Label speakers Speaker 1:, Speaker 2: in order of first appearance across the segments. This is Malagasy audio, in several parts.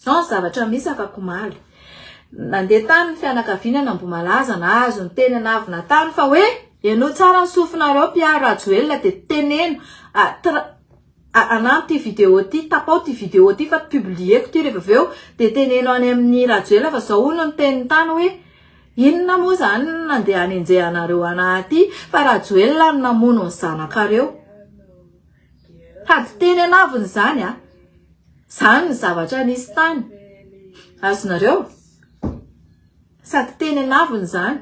Speaker 1: Zao ny zavatra misy afakomaly. Nandeha tany ny fianakaviana an'Ambohimalaza nahazo ny teny an'avona tany fa hoe henoy tsara ny sofinareo mpiaro Rajoelina dia teneno anano ity vidéo ity tapao ity vidéo ity fa publieko ity rehefa avy eo dia teneno any amin'ny Rajoelina fa zao hono ny teniny tany hoe inona moa zany no nandeha hanenjehanareo anah aty fa Rajoelina no namono ny zanakareo. Sady teny an'avona izany a! Izany ny zavatra nisy tany. Azonareo? Sady teny an'avona izany.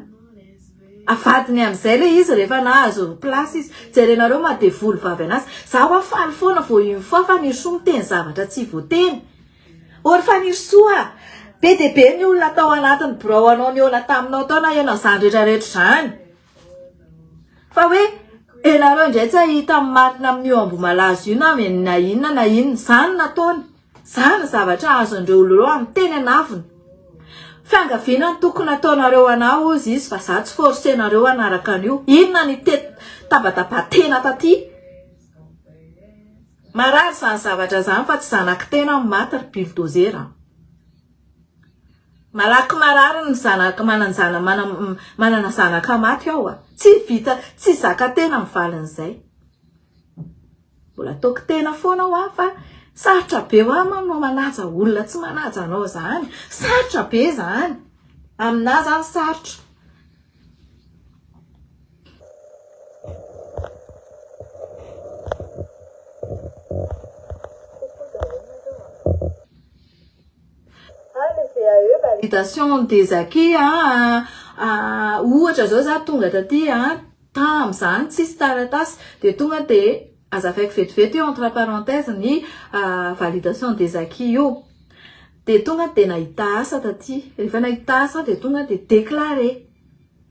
Speaker 1: Avadiny amin'izay ilay izy rehefa nahazo place izy. Jerenareo maha devoly vavy anazy. Za hoa faly foana vao une fois Fanirisoa miteny zavatra tsy voateny. Ô ry Fanirisoa a! Be dia be ny olona tao anatin'ny birao anao nihaona taminao tao naheno an'izany rehetra rehetra izany. Fa hoe enareo indray tsy hahita ny marina amin'io Ambohimalaza io na na inona na inona. Izany no nataony. Izany ny zavatra azon'ireo olona ireo amin'ny teny an'avona. Fiangaviana no tokony hataonareo anah hozy izy fa za tsy forcer-nareo hanaraka an'io. Inona ny tabataba-tena taty? Marary izany zavatra izany fa tsy zanak'i tena no maty ry bulldozer a. Malaky marary ny zanaka manan-jana manana zanaka maty ao a! Tsy vita tsy zaka tena ny valin'izay. Mbola ataoko tena foana hoa fa sarotra be hoa manao manaja olona tsy manaja anao zany. Sarotra be zany. Aminah zany sarotra. Ah le VAE validation des acquis ah ohatra zao za tonga taty ah tam zany tsisy taratasy de tonga de azavaiko vetivety io entre parenthèse ny validation des acquis io de tonga de nahita asa taty rehefa nahita asa de tonga de déclaré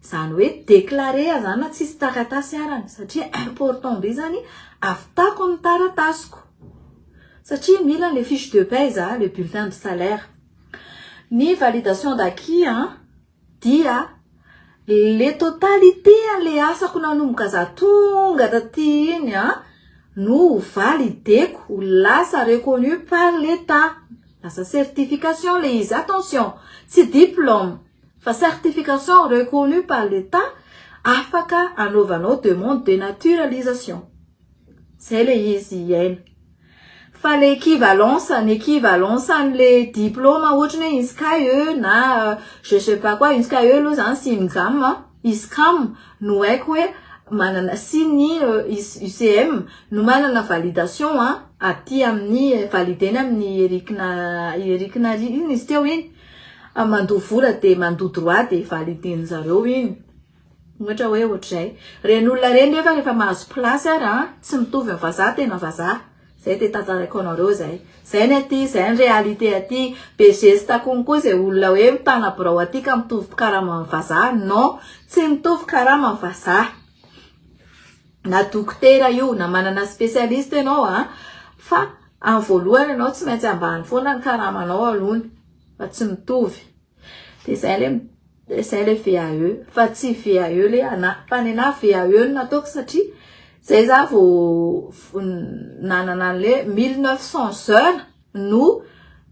Speaker 1: zany hoe déclaré aho zany na tsisy taratasy arany satria important be zany avitako ny taratasiko Satria mila le fiche de paie za, le bulletin de salaire. Ny validation d'acquis an dia le totalité an'le asako nanomboka za tonga taty iny an no ho valideko, ho lasa reconnu par l'Etat. Lasa certification le izy, attention, tsy diplôme fa certification reconnue par l'Etat afaka anaovanao demande de naturalisation. Zay le izy hiaina. Fa le equivalence, ny equivalence an'le diplôme ohatry ny hoe INSCAE na je sais pas quoi, INSCAE aloha zany sy INGAM, ISCAM no haiko hoe manana sy ny UCM no manana validation aty amin'ny validena amin'ny Eric na Eric Nari inona izy teo iny? Mandoa vola dia mandoa droit dia validen'zareo iny. Ohatra hoe ohatr'izay. Ireny olona ireny nefa rehefa mahazo place ary an, tsy mitovy amin'ny vazaha tena vazaha. Izay dia tantaraiko anareo izay. Izay ny aty, izay ny réalité aty. Be geste konko izay olona hoe mitana birao aty ka mitovy karama amin'ny vazaha. Non, tsy mitovy karama amin'ny vazaha. Na dokotera io, na manana spécialiste ianao an, fa amin'ny voalohany ianao tsy maintsy ambany foana ny karamanao alohany fa tsy mitovy. Dia izay ilay izay ilay VAE fa tsy VAE ilay anà fa ny anà VAE no nataoko satria izay za vao nanana an'ilay 1900 heures no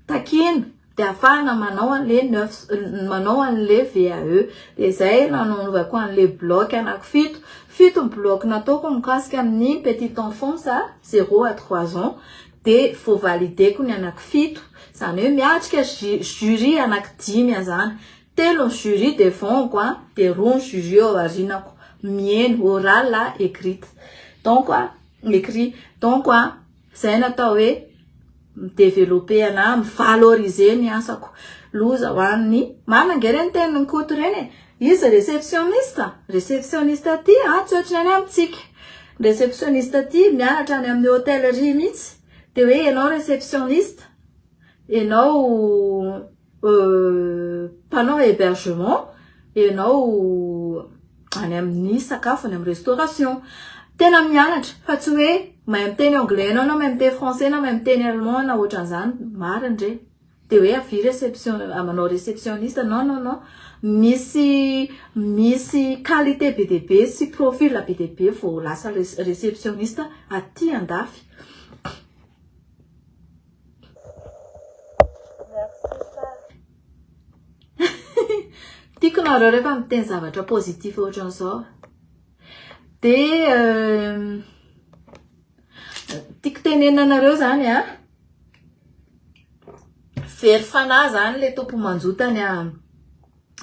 Speaker 1: takiana dia ahafahana manao an'ilay neuf manao an'ilay VAE dia izay nanaovako an'ilay bloc anankifito fito ny bloc nataoko mikasika amin'ny petite enfance zéro à trois ans dia voavalideko ny anankifito, izany hoe miatrika jury anankidimy aho izany, telo ny jury devant-ko an, dia roa ny jury ao aorianako, miheno, oral a, écrite, donc écrit, donc izay no atao hoe mi-developper anah, mi-valoriser ny asako, loza ho an'ny, marina ange ireny tenin'i Koto ireny e, Izy receptionniste, receptionniste aty an, tsy ohatry ny any amintsika. Ny receptionniste aty mianatra any amin'ny hôtellerie mihitsy. Dia hoe ianao receptionniste, ianao mpanao hébergement, ianao any amin'ny sakafo, any amin'ny restauration. Tena mianatra fa tsy hoe mahay miteny anglais ianao na mahay miteny français na mahay miteny allemand na ohatran'izany. Marina re. Dia hoe avia réception manao réceptionniste non non non misy misy qualité be dia be sy profil be dia be vao lasa réceptionniste aty andafy. Tiako nareo rehefa miteny zavatra positif ohatran'izao. Dia tiako tenenina anareo zany a, very fanahy zany le tompo manjo tany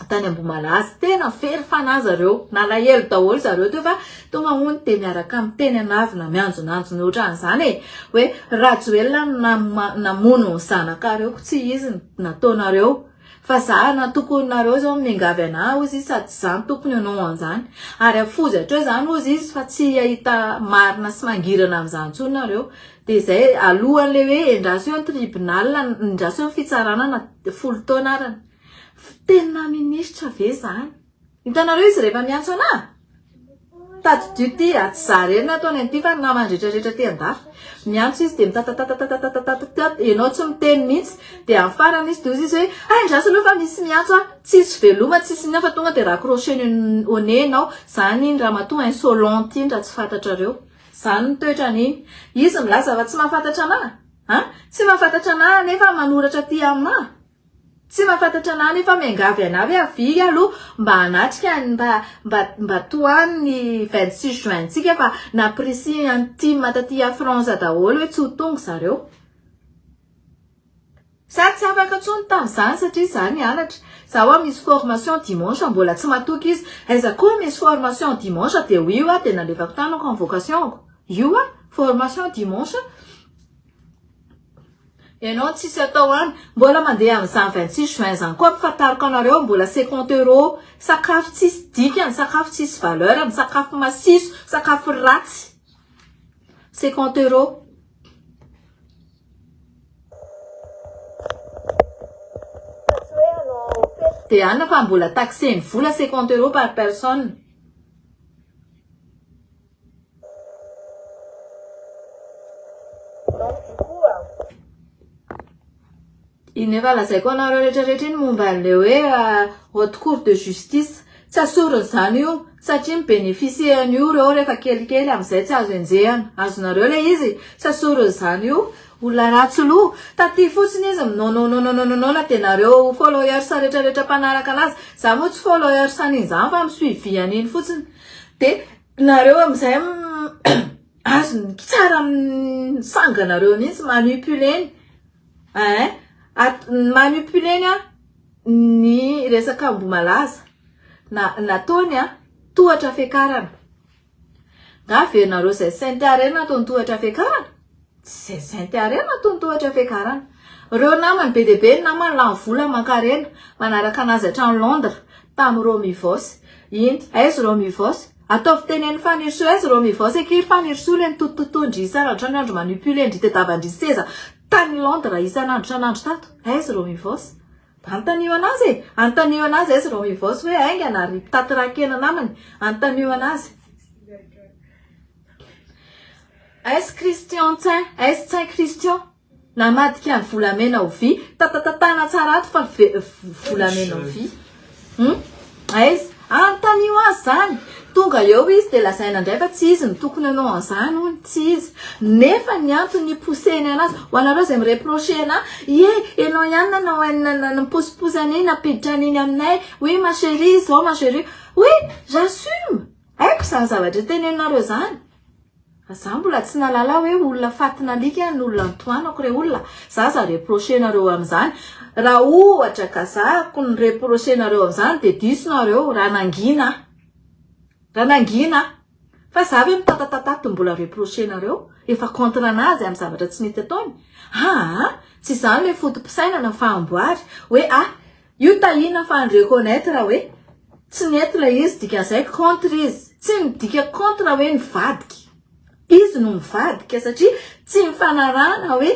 Speaker 1: tany Ambohimalaza. Tena very fanahy zareo. Nalahelo daholo zareo teo fa tonga hono dia miaraka miteny an'avona mianjonanjona ohatran'izany e. Hoe Rajoelina no namono ny zanakareo ko tsy izy no nataonareo. Fa za na tokony nareo zao miangavy anah ozy izy sady za no tokony hanao an'izany. Ary afozy hatreo zany ozy izy fa tsy hahita marina sy mangirana amin'izany intsony nareo. Dia izay alohan'ilay hoe endraso eo ny tribunal, endraso eo ny fitsarana na 10 taona arany. Tena minisitra ve zany? Hitanareo izy rehefa miantso anah? Tadidio ty a, tsy za irery nataony an'ity fa ny namany rehetra rehetra aty andafy. Miantso izy dia mitatatatatatatatatatat, ianao tsy miteny mihitsy. Dia amin'ny farany izy dia hozy izy hoe, hay andraso aloha fa misy miantso aho. Tsisy veloma, tsisy inona fa tonga dia raccrocher-ny au nez ianao. Zany iny ramatoa insolente iny raha tsy fantatrareo. Zany ny toetrany iny. Izy milaza fa tsy mahafantatra anah? An? Tsy mahafantatra anah nefa manoratra aty aminah? Tsy mahafantatra anah nefa miangavy anah hoe avia aloha mba hanatrika ny mba mba mba tohano ny 26 juin tsika fa nampirisihany team taty à France daholo hoe tsy ho tonga zareo. Za tsy afaka tsony tamzany satria za nianatra. Za hoa misy formation dimanche mbola tsy matoky izy. Aiza koa misy formation dimanche dia oui hoa dia nalefako tany ny convocation-ko. Io hoa formation dimanche. Ianao tsisy atao any. Mbola mandeha amin'izany 26 juin izany koa ampifantariko anareo mbola 50 euros. Sakafo tsisy dikany, sakafo tsisy valeur, sakafo masiso, sakafo ratsy. 50 euros. Dia any fa mbola taxer-ny vola 50 euros par personne. Iny efa lazaiko anareo rehetra rehetra iny momba an'ilay hoe haute cour de justice. Tsy asorina izany io satria mi-beneficier an'io ireo rehefa kelikely amin'izay tsy azo enjehina. Azonareo ilay izy? Tsy asorina izany io. Olona ratsy loha. Taty fotsiny izy mi-nononononononono dia nareo followers rehetra rehetra mpanaraka anazy. Za moa tsy followers an'iny izany fa mi-suivi an'iny fotsiny. Dia nareo amin'izay azony tsara misanganareo mihitsy manipuler-ny. Ein, manipuler-ny an ny resaka Ambohimalaza. Na nataony an tohatra fiakarana. Nga averinareo izay sainte arena nataony tohatra fiakarana? Tsy izay sainte arena nataony tohatra fiakarana. Ireo namany be dia be ny namany lany vola aman-karena manaraka anazy hatrany Londres tamin'i Romivos. Iny, aiza Romivos? Ataovy tenen'i Fanirisoa aiza Romivos akia ry Fanirisoa ilay nitotototoan-dry isan'andro isan'andro manipuler-ndry tediavan-dry seza tany Londres isan'andro isan'andro tato. Aiza Romivos? Anontanio anazy e! Anontanio anazy aiza Romivos hoe haingana ry mpitaty ra-kena namany. Anontanio anazy. Aiza Christian Tsain? Aiza Tsain Christian? Namadika ny volamena ho vy. Tatatatana tsara ato fa volamena ho vy. Hum? Aiza? Anontanio azy zany. Tonga eo izy dia lazaina indray fa tsy izy no tokony hanao an'izany hono, tsy izy. Nefa ny antony ni-pousser-ny anazy, ho anareo izay mi-reprocher anah, ie, ianao ihany nanao niposiposy an'iny, nampiditra an'iny aminay, oui ma chérie, izao ma chérie. Oui, j'assume. Haiko izany zavatra teneninareo izany. Fa za mbola tsy nahalala hoe olona fatin'alika ny olona nitohanako re olona, za aza reprocher nareo amin'izany, raha ohatra ka za ko ny reprocher nareo amin'izany dia diso nareo raha nangina aho, raha nangina aho, fa za ve mitatatata mbola reprocher nareo, efa contre anazy amin'ny zavatra tsy mety ataony, aa tsy izany le foto-pisainana fa amboary hoe ah Io Tahina fa ni-reconnaitre hoe tsy nety ilay izy dikan'izay contre izy. Tsy midika contre hoe nivadika. Izy no mivadika satria tsy nifanarahana hoe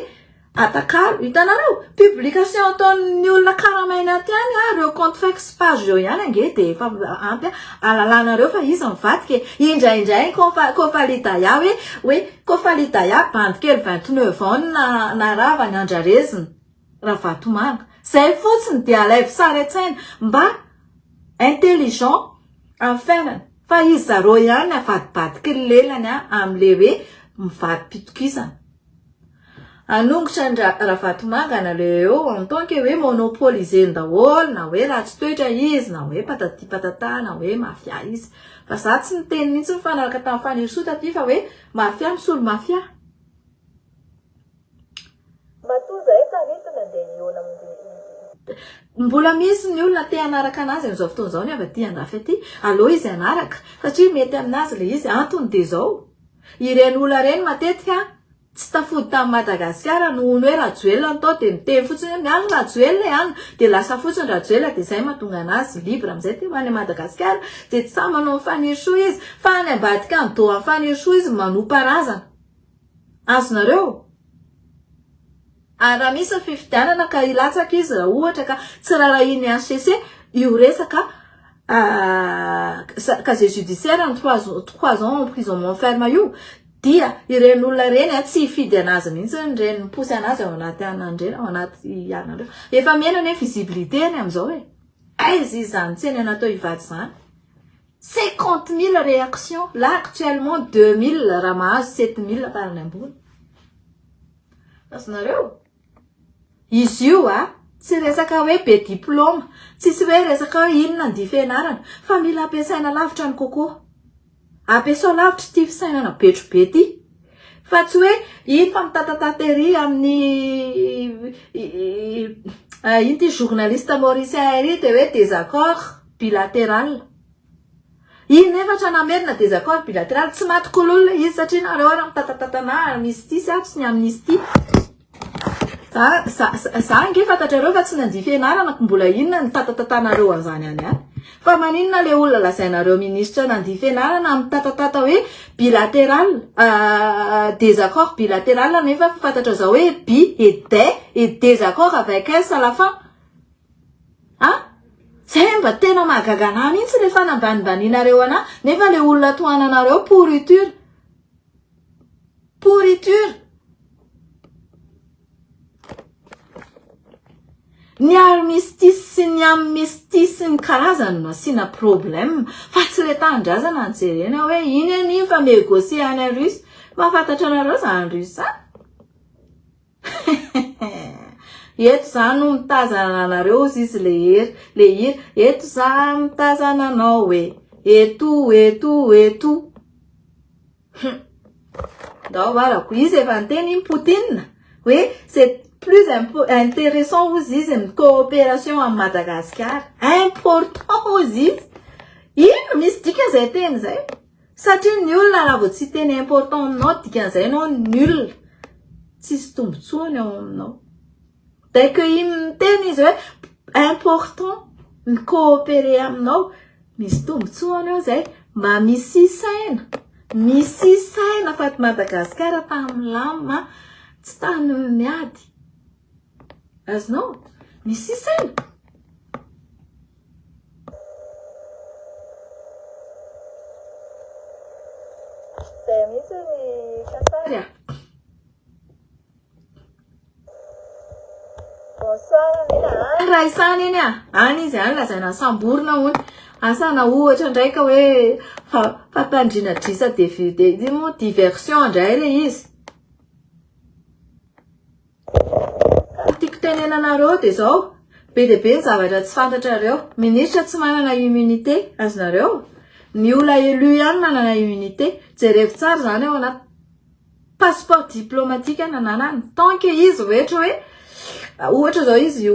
Speaker 1: atakalo. Hitanareo? Publication ataon'ny olona karamaina aty ihany ah, ireo compte fake sy page ireo ihany ange dia efa ampy ahalalanareo fa izy mivadika e. Indraindray Kofali Daya hoe hoe Kofali Daya bandy kely 29 ans no narava ny andrarezina. Ravatomanga. Zay fotsiny dia alaivo sary an-tsaina mba intelligent amin'ny fiainana fa izy zareo ihany avadibadiky ny lelany amin'le hoe mivadi-pitokisana. Hanongotra an Ravatomanga nareo eo en tant que hoe monopoliser-ny daholo na hoe ratsy toetra izy na hoe patati patata na hoe mafia izy. Fa za tsy niteny mihitsy nifanaraka tamin'i Fanirisoa taty fa hoe mafia misolo mafia.
Speaker 2: Matoa zahay taritina dia hihaona amin'ny.
Speaker 1: Mbola misy ny olona te hanaraka anazy amin'izao fotoana izao ny avy aty andafy aty. Aleo izy hanaraka satria mety aminazy ilay izy. Antony dia izao, ireny olona ireny matetika tsy tafody tamin'i Madagasikara noho ny hoe Rajoelina no tao dia miteny fotsiny hoe miala Rajoelina e an! dia lasa fotsiny Rajoelina dia izay mahatonga anazy libre amin'izay te ho any Madagasikara dia tsy sahy manao ny Fanirisoa izy fa any ambadika any dos an'i Fanirisoa izy manopa razana. Azonareo? Ary raha misy ny fifidianana ka hilatsaka izy raha ohatra ka tsy rarahian'ny HCC io resaka casier judiciaire ny trois ans emprisonnement ferme io dia ireny olona ireny tsy hifidy anazy mihitsy ireny miposy anazy ao anaty anana ireny ao anaty anana ireo. Efa mihena anie visibilité-ny amin'izao e. Aiza izy izany tsena natao hivady izany? 50 000 réactions, là actuellement 2000 raha mahazo 7000 farany ambony. Azonareo? Izy io a, tsy resaka hoe be diplôme, tsisy hoe resaka hoe inona ny fianarana, fa mila ampiasaina lavitra ny coco. Ampiasao lavitra ity fisainana betro be ity. Fa tsy hoe iny fa mitatatata ery amin'ny iny ity journaliste mauricien ery dia hoe désaccord bilatéral. Iny efatra namerina désaccord bilatéral, tsy maty kololona izy satria nareo ary mitatatatana amnistie sy ato sy ny amnistie. Za, za, za ange fantatrareo fa tsy nandia fianarana ko mbola inona ny tatatatanareo an'izany any any. Fa maninona le olona lazainareo ministra nandia fianarana mitatata hoe bilatéral, désaccord bilatéral nefa fantatra zao hoe bi et des et désaccord avec s à la fin. A! Zay mba tena mahagaga anah mihitsy le fanambanimbanianareo anah nefa le olona tohananareo pourriture. Pourriture. Ny armistice sy ny amnistie sy ny karazany no asiana problème fa tsy le tanindrazana no jerena hoe iny anie fa négocier any Russe. Mahafantatra anareo zany Russe zany? Eto za no mitazana anareo ozy izy le hery le hira eto za mitazana anao e eto eto eto hum ndao arako izy efa niteny iny Poutine hoe c'est plus intéressant ozy izy ny coopération amin'i Madagasikara important ozy izy ino misy dika zay teny zay Satria ny olona raha vao tsy teny important aminao dikan'izay ianao nul, tsisy tombotsoany ao aminao. Dès que iny miteny izy hoe important mi coopérer aminao, misy tombotsoany ao izay, mba misia saina, misia saina fa Madagasikara tany milamina tsy tany miady. Azonao? Misia saina.
Speaker 2: Zay mihitsy ry Kasary
Speaker 1: a.
Speaker 2: Bonsoir Nina a.
Speaker 1: Any Raisana iny a, any izy any lazaina samborina hono. Asa na ohatra indray ka hoe fampandriana drisa de de moa diversion indray le izy. Ny tiako tenenana anareo dia izao, be dia be ny zavatra tsy fantatrareo. Ministra tsy manana immunité, azonareo? Ny olona élu ihany manana immunité. Jerevo tsara izany ao anaty passeport diplomatique nananany. Tant que izy ohatra hoe, ohatra izao izy io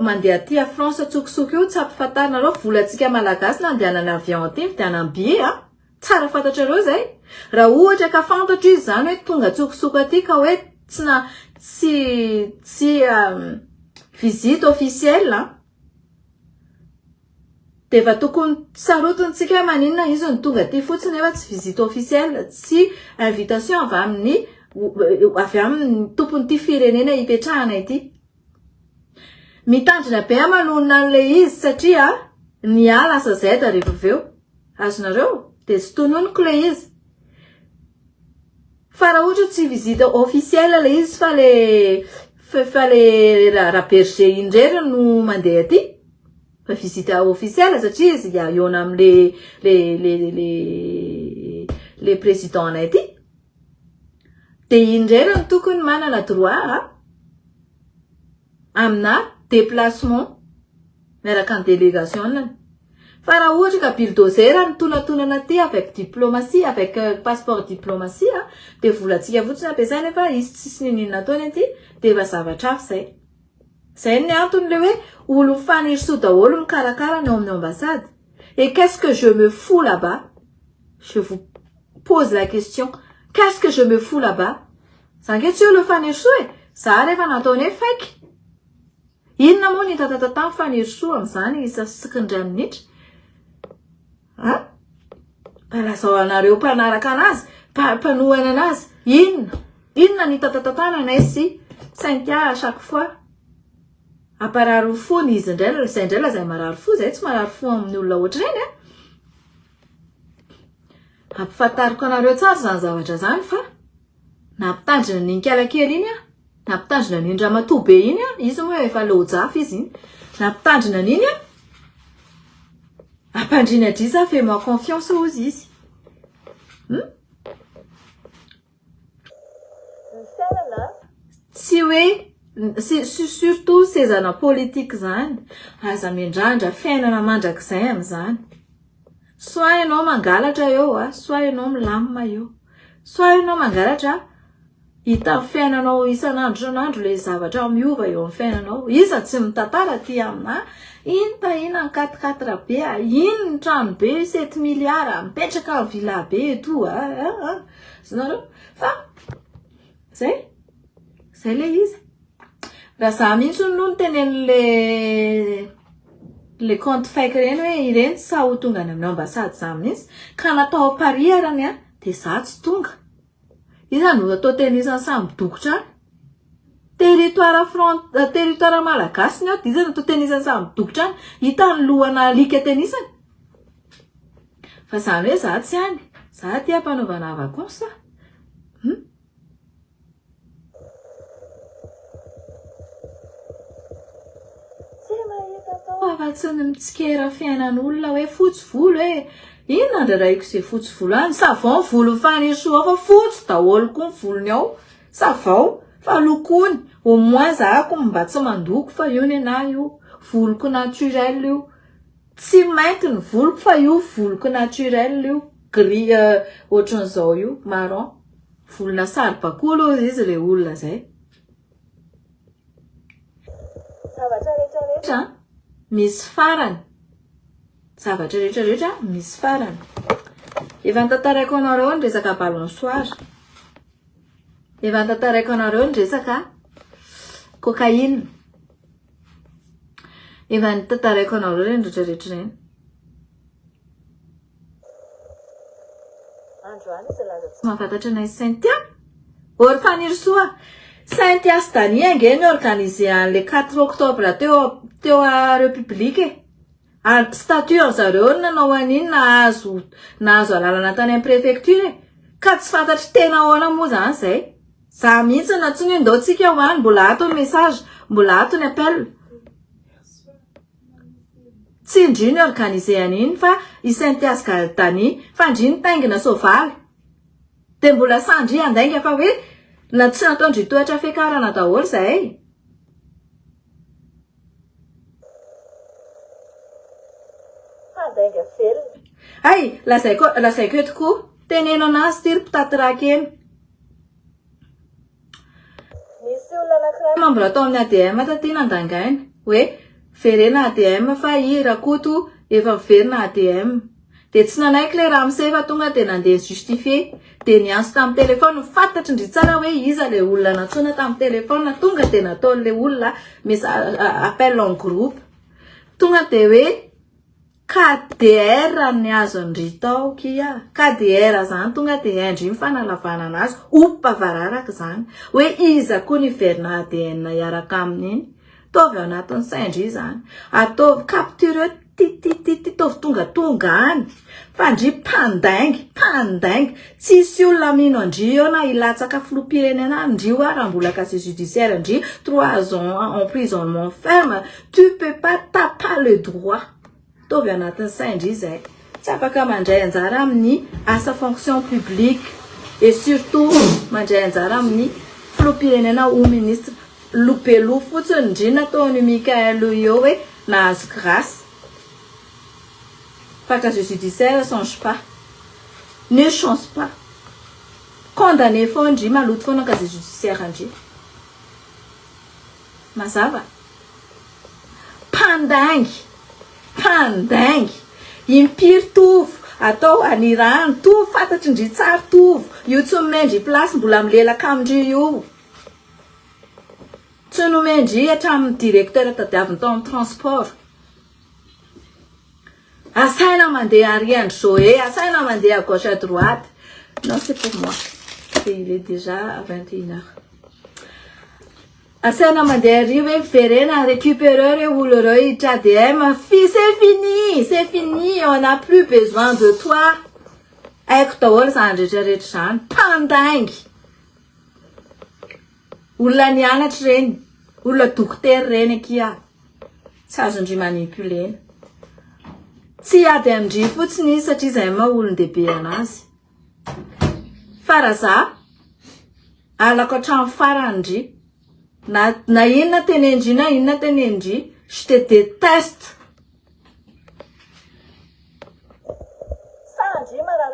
Speaker 1: mandeha aty à France antsokosoko io, tsy ampifantarinareo, volantsika malagasy nandehanana avion aty, nividianana billet an. Tsara fantatrareo izay. Raha ohatra ka fantatro izy izany hoe tonga antsokosoko aty ka hoe tsy na tsy tsy visite officielle an, dia efa tokony sarotiny tsika hoe maninona izy no tonga aty fotsiny nefa tsy visite officielle, tsy invitation avy amin'ny avy amin'ny tompon'ity firenena ipetrahana ity. Mitandrina be aho manonona an'ilay izy satria ny ahy lasa Z rehefa avy eo. Azonareo? Dia tsy tononiko ilay izy. Fa raha ohatra tsy visite officielle ilay izy fa le fa le Raberger iny irery no mandeha aty. Fa visite officielle satria izy hihaona amin'le le le le le président anay aty. Dia iny indray no tokony manana droit a amina déplacement miaraka ny délégation-ny. Fa raha ohatra ka bulldozer no tonatonana aty avec diplomatie, avec passeport diplomatie a, dia volantsika fotsiny ampiasaina fa izy tsisy n'inon'inona ataony aty dia efa zavatra hafa izay. Izay ny antony le hoe olon'ny Fanirisoa daholo mikarakara ny ao amin'ny ambassade. Et qu'est-ce que je me fous là-bas? Je vous pose la question. Qu'est-ce que je me fous là-bas? Za nge tsy olon'ny Fanirisoa e! Za rehefa nataony hoe fake. Inona moa ny tatatata ny Fanirisoa amin'izany isa-sikin'ny minitra? A? Mba lazao anareo mpanaraka anazy, mpanohana anazy, inona? Inona ny tatatatana anay sy Cynthia à chaque fois? Amparary fo ny izy indray, izay indray lazay marary fo, izay tsy marary fo amin'ny olona ohatr'ireny a. Ampifantariko anareo tsara izany zavatra izany fa nampitandrina an'iny kalakely iny aho, nampitandrina an'iny ramatoa be iny aho, izy moa efa leo-jafy izy iny, nampitandrina an'iny aho, ampandrina adrisa fais moi confiance hozy izy. Hmm?
Speaker 2: Ny fiainana.
Speaker 1: Tsy hoe surtout sezana politique zany, aza miandrandra fiainana mandrakizay amin'izany. Soit ianao mangalatra eo a, soit ianao milamina eo. Soit ianao mangalatra, hitan'ny fiainanao isan'andro isan'andro le zavatra miova eo amin'ny fiainanao. Iza tsy mitantara aty aminà, iny tahina ny quatre quatre be a, iny ny trano be sept milliards, mipetraka amin'ny villa be et tout a. Azonareo? Fa zay, zay le izy. Raha za mihitsy aloha no tenenin'le le compte fake ireny hoe ireny tsy sahy ho tonga any amin'ny ambassade za mihitsy ka natao Paris arany a dia za tsy tonga. Iza no atao tenisany samy dokotra any? Territoire front territoire malagasy ny ao dia iza no atao tenisany samy dokotra any? Hita ny lohana alika tenisany. Fa zany hoe za tsy any. Za aty ampanaovana vacances. Hum.
Speaker 2: Tsy mahita atao.
Speaker 1: Afa-tsy ny mitsikera fiainan'olona hoe fotsy volo e! Inona andrarahiko izay fotsy volo any? Savon volon'i Fanirisoa ao fa fotsy daholo koa ny volony ao. Savon fa lokoiny. Au moins za ko mba tsy mandoko fa io nenahy io. Voloko naturel io. Tsy mainty ny voloko fa io voloko naturel io. Gris ohatran'izao io, marron. Volona saribakoly hozy izy le olona zay.
Speaker 2: Zavatra rehetra rehetra
Speaker 1: misy farany. Zavatra rehetra rehetra misy farany. Efa notantaraiko anareo ny resaka balançoire. Efa notantaraiko anareo ny resaka cocaïne. Efa notantaraiko anareo ireny rehetra rehetra ireny.
Speaker 2: Androany izy laza tsy.
Speaker 1: Mahafantatra anay Cynthia? Or Fanirisoa, Cynthia sy Dania ange ny organiser an'le 4 octobre teo teo à République e. Ary statut an zareo no nanao an'iny nahazo nahazo alalana tany amin'ny préfecture e. Ka tsy fantatry tena ahoana moa zany zay. Za mihitsy no nantsoiny hoe ndao tsika ho any, mbola ato ny message, mbola ato ny appel. Tsy ndry ny organiser an'iny fa i Cynthia sy Dani fa ndry nitaingina soavaly dia mbola sahy ndry handainga fa hoe na tsy nataon-dry tohatra fiakarana daholo izahay.
Speaker 2: Handainga velona.
Speaker 1: Hay, lazaiko lazaiko eto koa, teneno anazy ity ry mpitaty rà kely.
Speaker 2: Nisy olona anankiray.
Speaker 1: Membre tao amin'ny ADM taty nandangaina hoe verena ADM fa i Rakoto efa miverina ADM. Dia tsy nanaiky ilay ramose fa tonga dia nandeha ni-justifier. Dia niantso tamin'ny téléphone, fantatry ndry tsara hoe iza ilay olona nantsoina tamin'ny téléphone, tonga dia nataon'ilay olona message appel en groupe. Tonga dia hoe KDR ny azon-dry tao kia. KDR zany tonga de hain-dry ny fanalavana anazy, opa vararaka zany. Hoe iza koa ny hiverina ADN hiaraka aminy iny. Ataovy ao anatin'ny sain-dry zany. Ataovy capture titititi ataovy tongatonga any. Fa ndry mpandainga, mpandainga. Tsisy olona mino an-dry eo na hilatsaka filoham-pirenena any ndry hoa raha mbola casier judiciaire ndry, trois ans emprisonnement ferme. Tu peux pas, t'as pas le droit. Ataovy anatin'ny sain-dry izay. Tsy afaka mandray anjara amin'ny asa fonction publique. Et surtout mandray anjara amin'ny filoham-pirenena ho ministre. Loha be loha fotsiny ndry nataon'io Mickaël io eo hoe nahazo grâce. Fa casier judiciaire change pas. Ne change pas. Condamné foana ndry maloto foana casier judiciaire ndry. Mazava? Mpandainga! Mpandainga! Impiry Tovo atao anirahany Tovo fantatry ndry tsara Tovo io tsy nomendry place mbola milelaka amindry io. Tsy nomendry hatramin'ny directeur tadiaviny tao amin'ny transport. Asaina mandeha ary andry Zoé, asaina mandeha à gauche à droite. Non, c'est pour moi. Et il est déjà à 21 heures. Asaina mandeha ary hoe verena récupéreur hoe olo ireo hiditra ADM. Fi, c'est fini, c'est fini, on n'a plus besoin de toi. Haiko daholo izany rehetra rehetra izany. Mpandainga. Olona nianatra ireny, olona dokotera ireny akia. Tsy azon-dry manipulena. Tsy hiady amin-dry fotsiny izy satria izay maha olon-dehibe anazy. Fa raha za, halako hatramin'ny farany ndry. Na na inona tenenin-dry na inona tenenin-dry, je te deteste.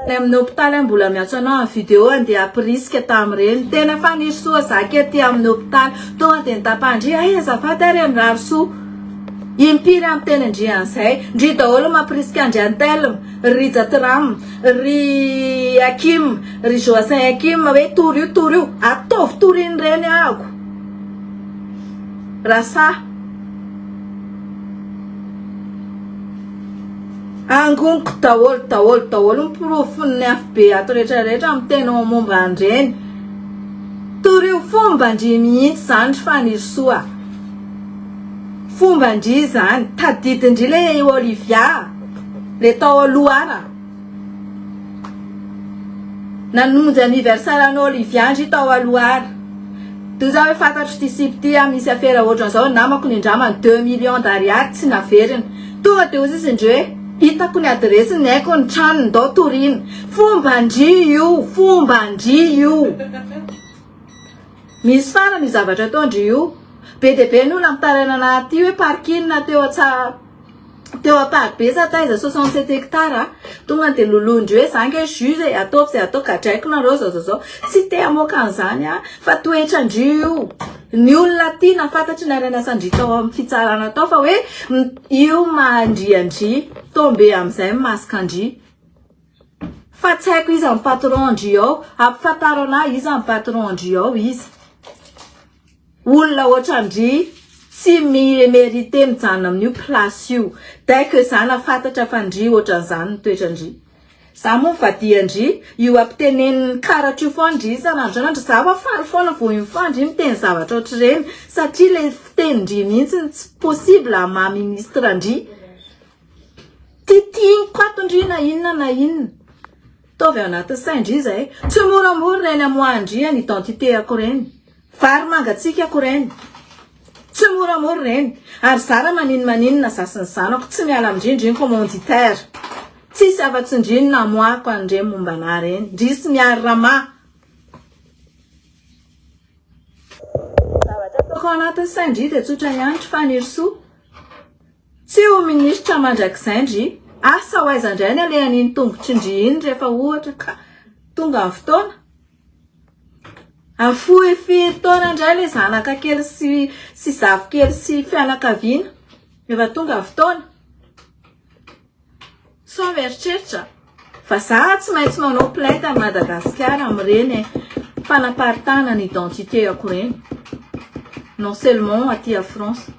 Speaker 1: Any amin'ny hopitaly aho mbola miantso anao en vidéo andeha hampirisika tamin'ireny. Tena Fanirisoa za akia aty amin'ny hopitaly. Tonga dia nitapahan-dry, hay azafady ary e mirary soa. Impiry aho miteny an-dry an'izay. Ndry daholo mampirisika an-dry Antelme, ry Rija Tram, ry Hakim, ry Joassin Hakim hoe torio torio. Ataovy torian'ireny ahako. Raha sahy. Angoniko daholo daholo daholo ny porofon'ny afobe ato rehetra rehetra miteny momba an'ireny. Torio fomban-dry mihitsy izany ry Fanirisoa a. Fomban-dry izany. Tadidin-dry ilay Olivia ilay tao aloha ara. Nanonjy anniversaire an'i Olivia ndry tao aloha ary. Toy izany hoe fantatro ity sipa ity ah, misy afera ohatran'izao, namako nindramany deux millions d'ariary tsy naveriny. Tonga dia hozy izy ndry hoe hitako ny adiresiny, haiko ny tranony, ndao toriana. Fomba ndry io, fomba ndry io. Misy farany io zavatra ataon-dry io. Be dia be ny olona mitaraina anah aty hoe parking teo Antsaha teo Amparibe sa taiza 67 hectares a. Tonga dia loloin-dry hoe za nge juge e, ataovy izay atao, gadraiko nareo zao zao zao. Tsy te hamoaka an'izany aho fa toetran-dry io. Ny olona aty na fantatry ny niara-niasan-dry tao amin'ny fitsarana tao fa hoe io maha ndry an-dry, tomber amin'izay ny masque-ndry. Fa tsy haiko iza ny patron ndry ao, ampifantaro anah iza ny patron ndry ao iza. Olona ohatran-dry tsy mi merite mijanona amin'io place io. Dès que za nafantatra fa ndry ohatran'izany ny toetran-dry. Za moa mivadian-dry, io ampitenenin'ny karatra io foana ndry isan'andro isan'andro, za hoa faly foana vao mifoha ndry miteny zavatra ohatr'ireny satria le fitenin-dry mihitsy no tsy possible amin'ny maha ministre ndry. Titiniko ato ndry na inona na inona. Ataovy ao anatin'ny sain-dry izay. Tsy moramora ireny amoahan-dry ny identité-ako ireny. Vary mangatsiaka-ko ireny. Tsy moramora ireny. Ary zara manino maninona za sy ny zanako tsy miala amin-dry ndry ny commanditaire. Tsisy afa-tsy ndry no namoahako an'ireny momba anah ireny. Ndry sy Miary Rama. Zavatra ataoko ao anatin'ny sain-dry dia tsotra ihany ry Fanirisoa. Tsy ho minisitra mandrakizay ndry, asa ho aiza ndray ny alehan'iny tongotry ndry iny rehefa ohatra ka tonga ny fotoana? Afoy firy taona ndray le zanaka kely sy sy zafikely sy fianakaviana rehefa tonga ny fotoana? Sao mieritreritra fa za tsy maintsy manao plainte any Madagasikara amin'ireny fanaparitahana ny identité-ako ireny, non seulement aty à France.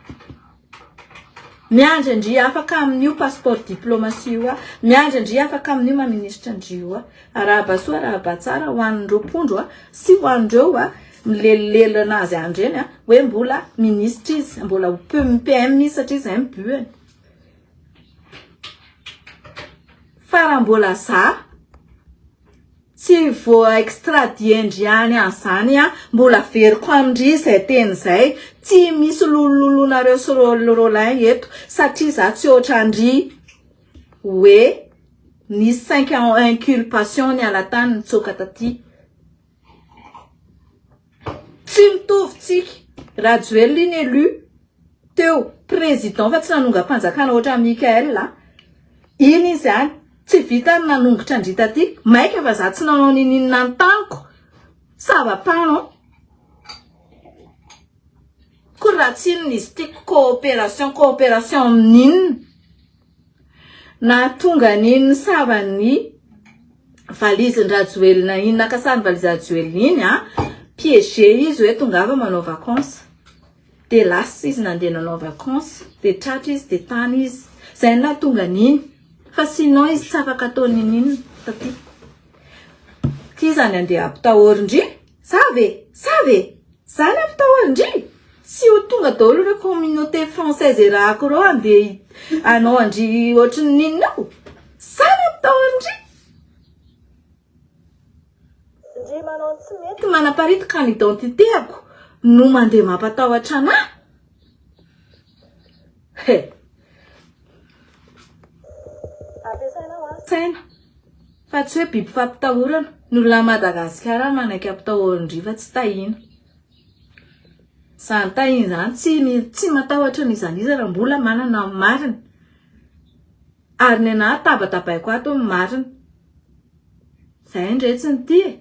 Speaker 1: Miandry an-dry afaka amin'io passeport diplomatie io aho. Miandry an-dry afaka amin'io maha ministra an-dry io aho. Arahaba soa arahaba tsara ho an'ireo mpondro sy ho an'ireo milelilelina azy any ireny hoe mbola ministra izy, mbola ho PM izy satria izay ny but-ny. Fa raha mbola za Tsy voa extradien-dry any an'izany an! Mbola averiko amin-dry izay teny izay, tsy misy lolololonareo sy Rolin eto satria za tsy ohatran-dry hoe nisy cinq inculpation niala tany nitsoaka taty. Tsy mitovy tsika. Rajoelina iny élu teo président fa tsy nanongam-panjakana ohatran'i Mickaël a. Iny izy any. Tsy vitany nanongotra an-dry taty. Maika fa za tsy nanao ninininona ny taniko. Ça va pas non? Koa raha tsy inona izy ity coopération coopération amin'inona? Nahatonga an'iny nisava ny valizin-dRajoelina iny, naka sary ny valizin-dRajoelina iny an, piégé izy hoe tongava manao vacances. Dia lasa izy nandeha nanao vacances, dia tratra izy dia tany izy. Izay no nahatonga an'iny. Fa sinon izy tsy afaka atao ninininona taty. Ty izany andeha hampitahorin-dry? Sa ve? Sa ve? Zany ampitahorin-dry? Tsy ho tonga daholo ireo communauté française erahako ireo andeha hanao an-dry ohatry ny inona eo? Zany ampitahorin-dry?
Speaker 2: Ndry manao ny tsy mety.
Speaker 1: Manaparitaka ny identité-ako no mandeha mampatahotra anah? He.
Speaker 2: Ampiasaina ho an.
Speaker 1: Saina. Fa tsy hoe biby fampitahorana. Ny olona Madagasikara manaiky ampitahorin-dry fa tsy tahiana. Izany tahiana izany tsy tsy matahotra n'iza n'iza raha mbola manana ny marina. Ary ny anah tabatabaiko ato ny marina. Zay ndray tsy ny tia e.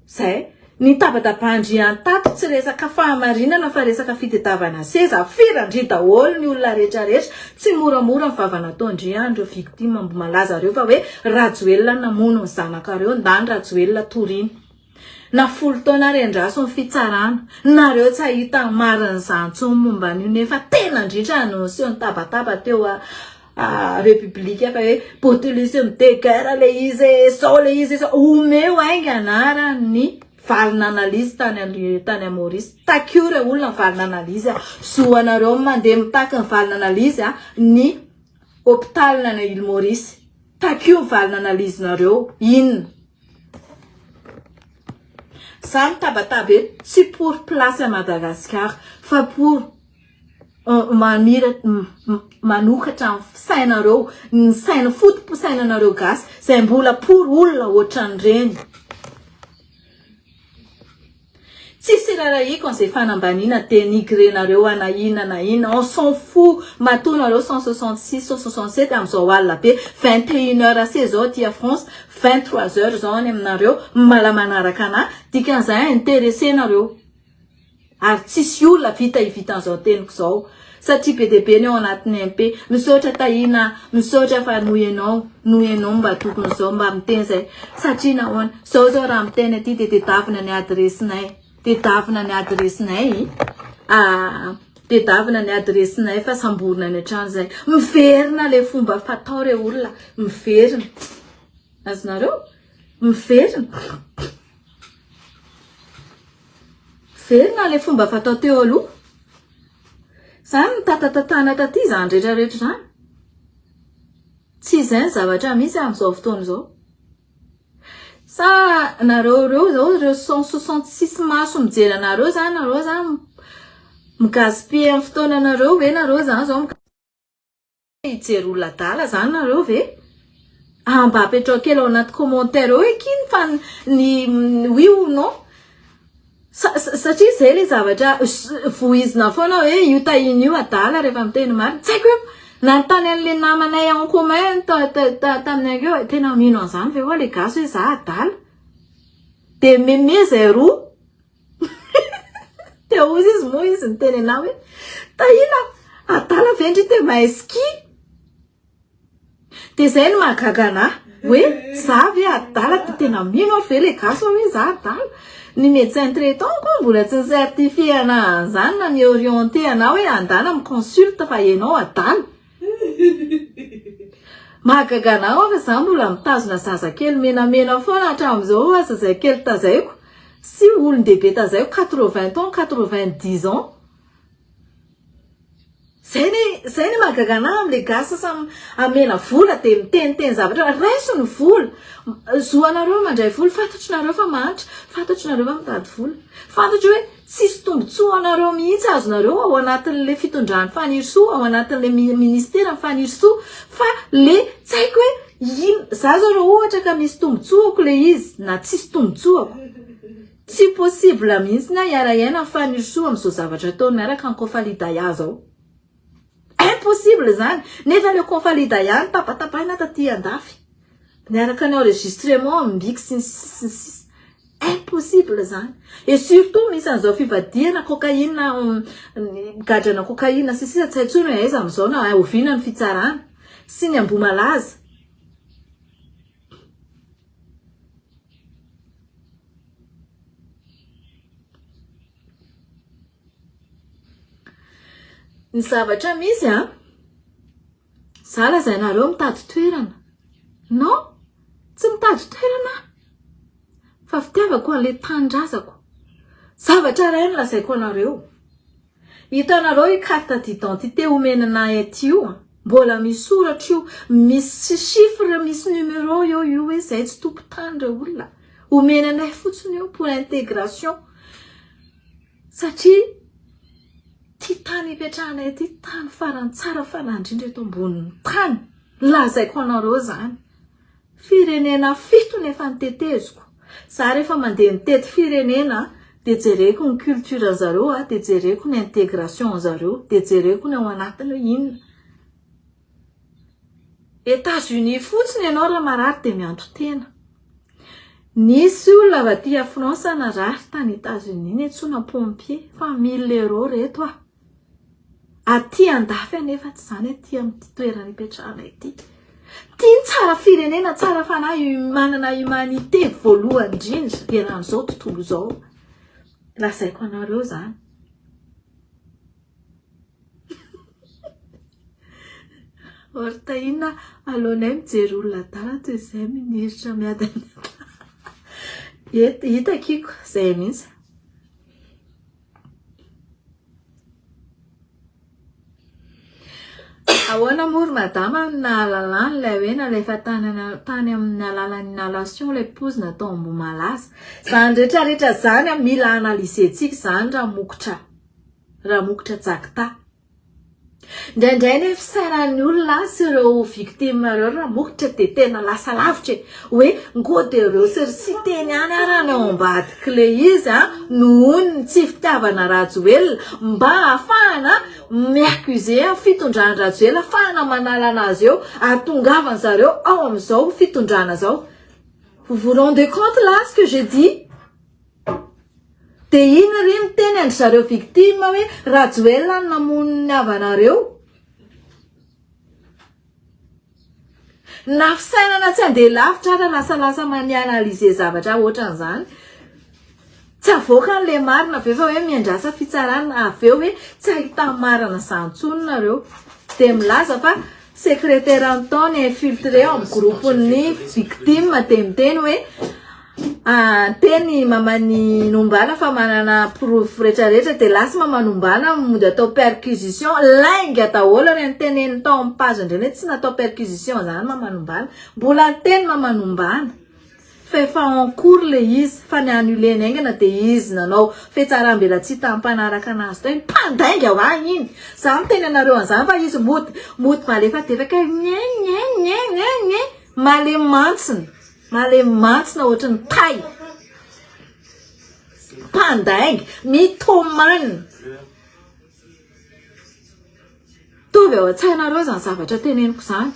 Speaker 1: Zay. Ny tabataban-dry antato tsy resaka fahamarinana fa resaka fitedavana seza. Firan-dry daholo ny olona rehetra rehetra. Tsy moramora ny vava nataon-dry an ireo victime mbo malaza reo fa hoe Rajoelina namono ny zanakareo ndany Rajoelina torina. Na folo taona ary andraso ny fitsarana. Nareo tsy hahita ny marina izany intsony momba an'io nefa tena indrindra no niseho nitabataba teo a République fa hoe botulisme de guerre le izy e, zao le izy e, zao. Omeo haingana ara ny valina analyse tany tany Maurice. Takio re olona ny valina analyse a. Zo anareo ny mandeha mitaky ny valina analyse a ny hôpital any Île Maurice. Takio ny valina analyse nareo. Inona? Za mitabataba eto tsy pour place à Madagascar fa pour mamira manokatra ny sainareo ny saina foto-pisainanareo gasy zay mbola pour olona ohatran'ireny. Tsisy irarahiako an'izay fanambaniana denigrer-nareo na inona na inona, on s'en fout, matoa nareo 166, 167 amin'izao alina be, 21 heures assez zao aty à France, 23 heures zao any aminareo, mala manaraka anah, dikan'izay intéressé nareo. Ary tsisy olona vita hivita an'izao teniko izao satria be dia be ny ao anatin'ny MP. Misaotra Tahiana a, misaotra fa noho ianao, noho ianao mba tokony izao mba miteny izay. Satria nahoana? Izao izao raha miteny aty dia tedavina ny adiresinay, tedavina ny adiresinay, ah, tedavina ny adiresinay fa samborina any an-trano izay. Miverina ilay fomba fatao re olona, miverina. Azonareo? Miverina. Miverina ilay fomba fatao teo aloha. Izany nitatatatana taty izany rehetra rehetra izany. Tsy izay ny zavatra misy amin'izao fotoana izao. Sa nareo ireo izao ireo 166 maso mijery anareo izany nareo izany mi-gaspiller ny fotoananareo ve nareo izany izao Hijery olona adala zany nareo ve? Ah mba apetrao kely ao anaty commentaire eo akia ny fan ny oui ou non satria zay le zavatra vohizina foana hoe io tahiny io adala rehefa miteny marina tsy haiko hoe nanontany an'le namanay en commun tamin'ny akeo hoe tena mino an'izany ve hoa le gasy hoe za adala de meme zay roa Dia hozy izy moa izy niteny anah hoe Tahiana adala ve ndry dia mahay ski? Dia izay no mahagaga anah hoe za ve adala dia tena mino aho ve le gasy hoe za adala? Ny médecin traitant koa mbola tsy ni-certifier anah an'izany na ni-orienter anah hoe andana mi-consulte fa ianao adala. Mahagaga anah fa za mbola mitazona zazakely menamena foana hatramin'izao fa zazakely tazaiko sy olon-dehibe tazaiko 80 ans, 90 ans. Zay ne zay ne mahagaga anah amle gasy samy amena vola de miteniteny zavatra raiso ny vola zo anareo mandray vola fantatro nareo fa mahantra fantatro nareo fa mitady vola fantatro hoe Tsisy tombotsoa anareo mihitsy azonareo ao anatin'le fitondran'i Fanirisoa, ao anatin'le ministeran'i Fanirisoa fa le tsy haiko hoe ino, za zao raha ohatra ka misy tombotsoako le izy na tsisy tombotsoako. Tsy possible mihitsy ny hiara-hiaina amin'i Fanirisoa amin'izao zavatra ataony miaraka amin'i Kofalidaya zao. Impossible izany! Nefa ilay Kofalidaya notapatapaina taty andafy. Niaraka ny enregistrement amin'ny sy ny sisa sy ny sisa. Impossible izany. Et surtout misy an'izao fivadihana cocaïne, gadrana cocaïne sy ny sisa tsy hay intsony hoe aiza amin'izao na oviana ny fitsarana. Sy ny Ambohimalaza. Ny zavatra misy an, za lazainareo mitady toerana, non, tsy mitady toerana aho, fa fitiavako an'ilay tanindrazako. Zavatra iray no lazaiko anareo, Hitanareo io carte d'identité omena anay aty io an! Mbola misy soratra io, misy chiffre, misy numéro eo io hoe zay tsy tompon-tany reo olona. Omena anay fotsiny io pour intégration. Satria ty tany ipetrahanay ty tany farany tsara fanahy indrindra eto ambonin'ny tany. Lazaiko anareo zany. Firenena fito no efa niteteziko. Za rehefa mandeha mitety firenena dia jereko ny culture anzareo a, dia jereko ny intégration anzareo, dia jereko ny ao anatiny hoe inona. Etats Unis fotsiny ianao raha marary dia mianto-tena. Nisy olona avy aty a France narary tany Etats Unis niantsoana pompier fa mille euros reto a. Aty andafy anefa tsy izany aty amin'ity toerana ipetrahanay ity. Ity ny tsara firenena, tsara fanahy, manana humanité voalohany indrindra eran'izao tontolo izao. Lazaiko anareo izany. Hortaina, aleonay mijery olona adala toy izay miniritra miadana. Hitako izay mihitsy. Ahoana moa ry madama no nahalalany ilay hoe nalefa tany tany amin'ny alalan'ny inhalation ilay poizina tao Ambohimalaza? Izany rehetra rehetra izany mila analyser-tsika izany Ramokotra Ramokotra Jakta. Indraindray ny fisainan'ny olona sy ireo victime ireo Ramokotra dia tena lasa lavitra e! Hoe ngo dia ireo sy ry Siteny ihany ara ny ao ambadik'ilay izy a, nohon'ny tsy fitiavana Rajoelina, mba ahafahana mi-accuser ny fitondran-dRajoelina, ahafahana manala anazy eo, ahatongavan zareo ao amin'izao fitondrana izao. Vous vous rendez compte là ce que j'ai dit? Dia iny ry miteny an-dry zareo victime hoe Rajoelina no namono ny havanareo. Na fisainana tsy handeha lavitra ara lasalasa mi-analyser zavatra ohatran'izany. Tsy avoakany le marina avy eo fa hoe miandrasa fitsarana avy eo hoe tsy ahita marina izany intsony nareo. Dia milaza fa secrétaire an'i ny infiltré ao amin'ny groupe-n'ny victime dia miteny hoe Teny maman'i Nombana fa manana porofo retraretra dia lasa mama Nombana mody atao perquisition, lainga daholo ireny teneniny tao amin'ny page ireny hoe tsy natao perquisition zany mama Nombana, mbola niteny mama Nombana fa efa en cours le izy fa ny annuler-ny haingana dia izy nanao fihatsaram-belatsihy tamin'ny mpanaraka anazy tao iny, mpandainga hoa iny, za miteny anareo an'izany fa izy mody mody malefadefaka gne gne gne gne gne malemy mantsina. Malemy mantsina ohatry ny tay. Mpandainga, mythomane. Mitovy ao an-tsainareo izany zavatra teneniko izany.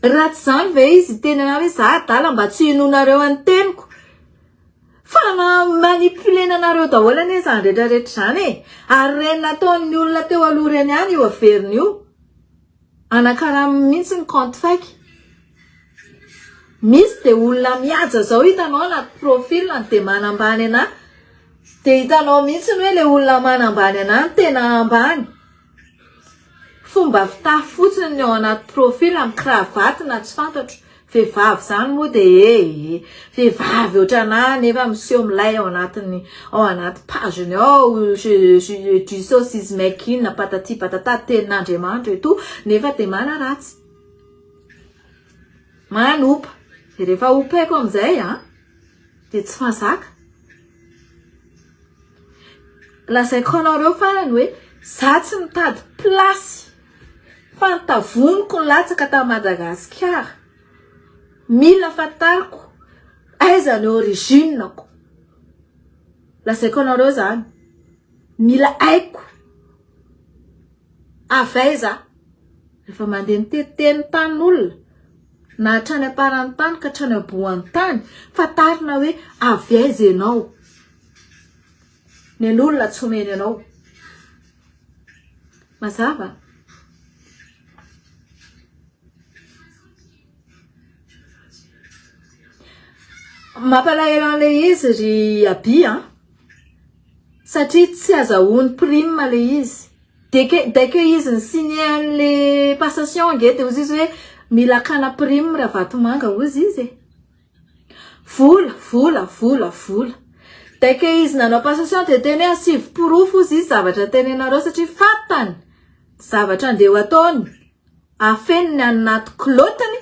Speaker 1: Raha tsy izany ve izy hiteny anah hoe za adala mba tsy hinoanareo an'ny teniko. Fa na manipuler-na anareo daholo anie izany rehetra rehetra izany e. Ary ireny nataon'ny olona teo aloha ireny ihany io averina io. Anakaramy mihitsy ny compte fake. Misy dia olona mihaja zao hitanao anaty profil ny dia manambany anah. Dia hitanao mihitsy hoe ilay olona manambany anah no tena ambany. Fomba fitafy fotsiny ny ao anaty profil amin'ny cravate na tsy fantatro. Vehivavy zany moa dia eh eh vehivavy ohatranah nefa miseho milay ao anatin'ny ao anaty page-ny ao je je Jesosy is my king patati patata tenin'Andriamanitra et tout nefa dia manaratsy manopa dia rehefa opaiko amin'izay an dia tsy mahazaka lazaiko anareo farany hoe za tsy mitady place Fa ny tavoniko nilatsaka tany Madagasikara. Mila fantariko. Aiza ny origine-ko? Lazaiko anareo zany. Mila haiko. Avy aiza aho? Rehefa mandeha mitetiteny tanin'olona, na hatrany am-paran'ny tany ka hatrany am-bohon'ny tany, fantarina hoe avy aiza ianao. Ny an'olona tsy omeny anao. Mazava? Mampalahelo an'ilay izy ry Abi an! Satria tsy azahoany prime ilay izy. Dès que dès que izy ni-signer an'le passation ange dia hozy izy hoe mila hakana prime Ravatomanga hozy izy e. Vola, vola, vola, vola. Dès que izy nanao passation dia teny hoe asivo porofo hozy izy zavatra tenenareo satria fantany zavatra andeha ho ataony. Afeniny any anaty kilaotiny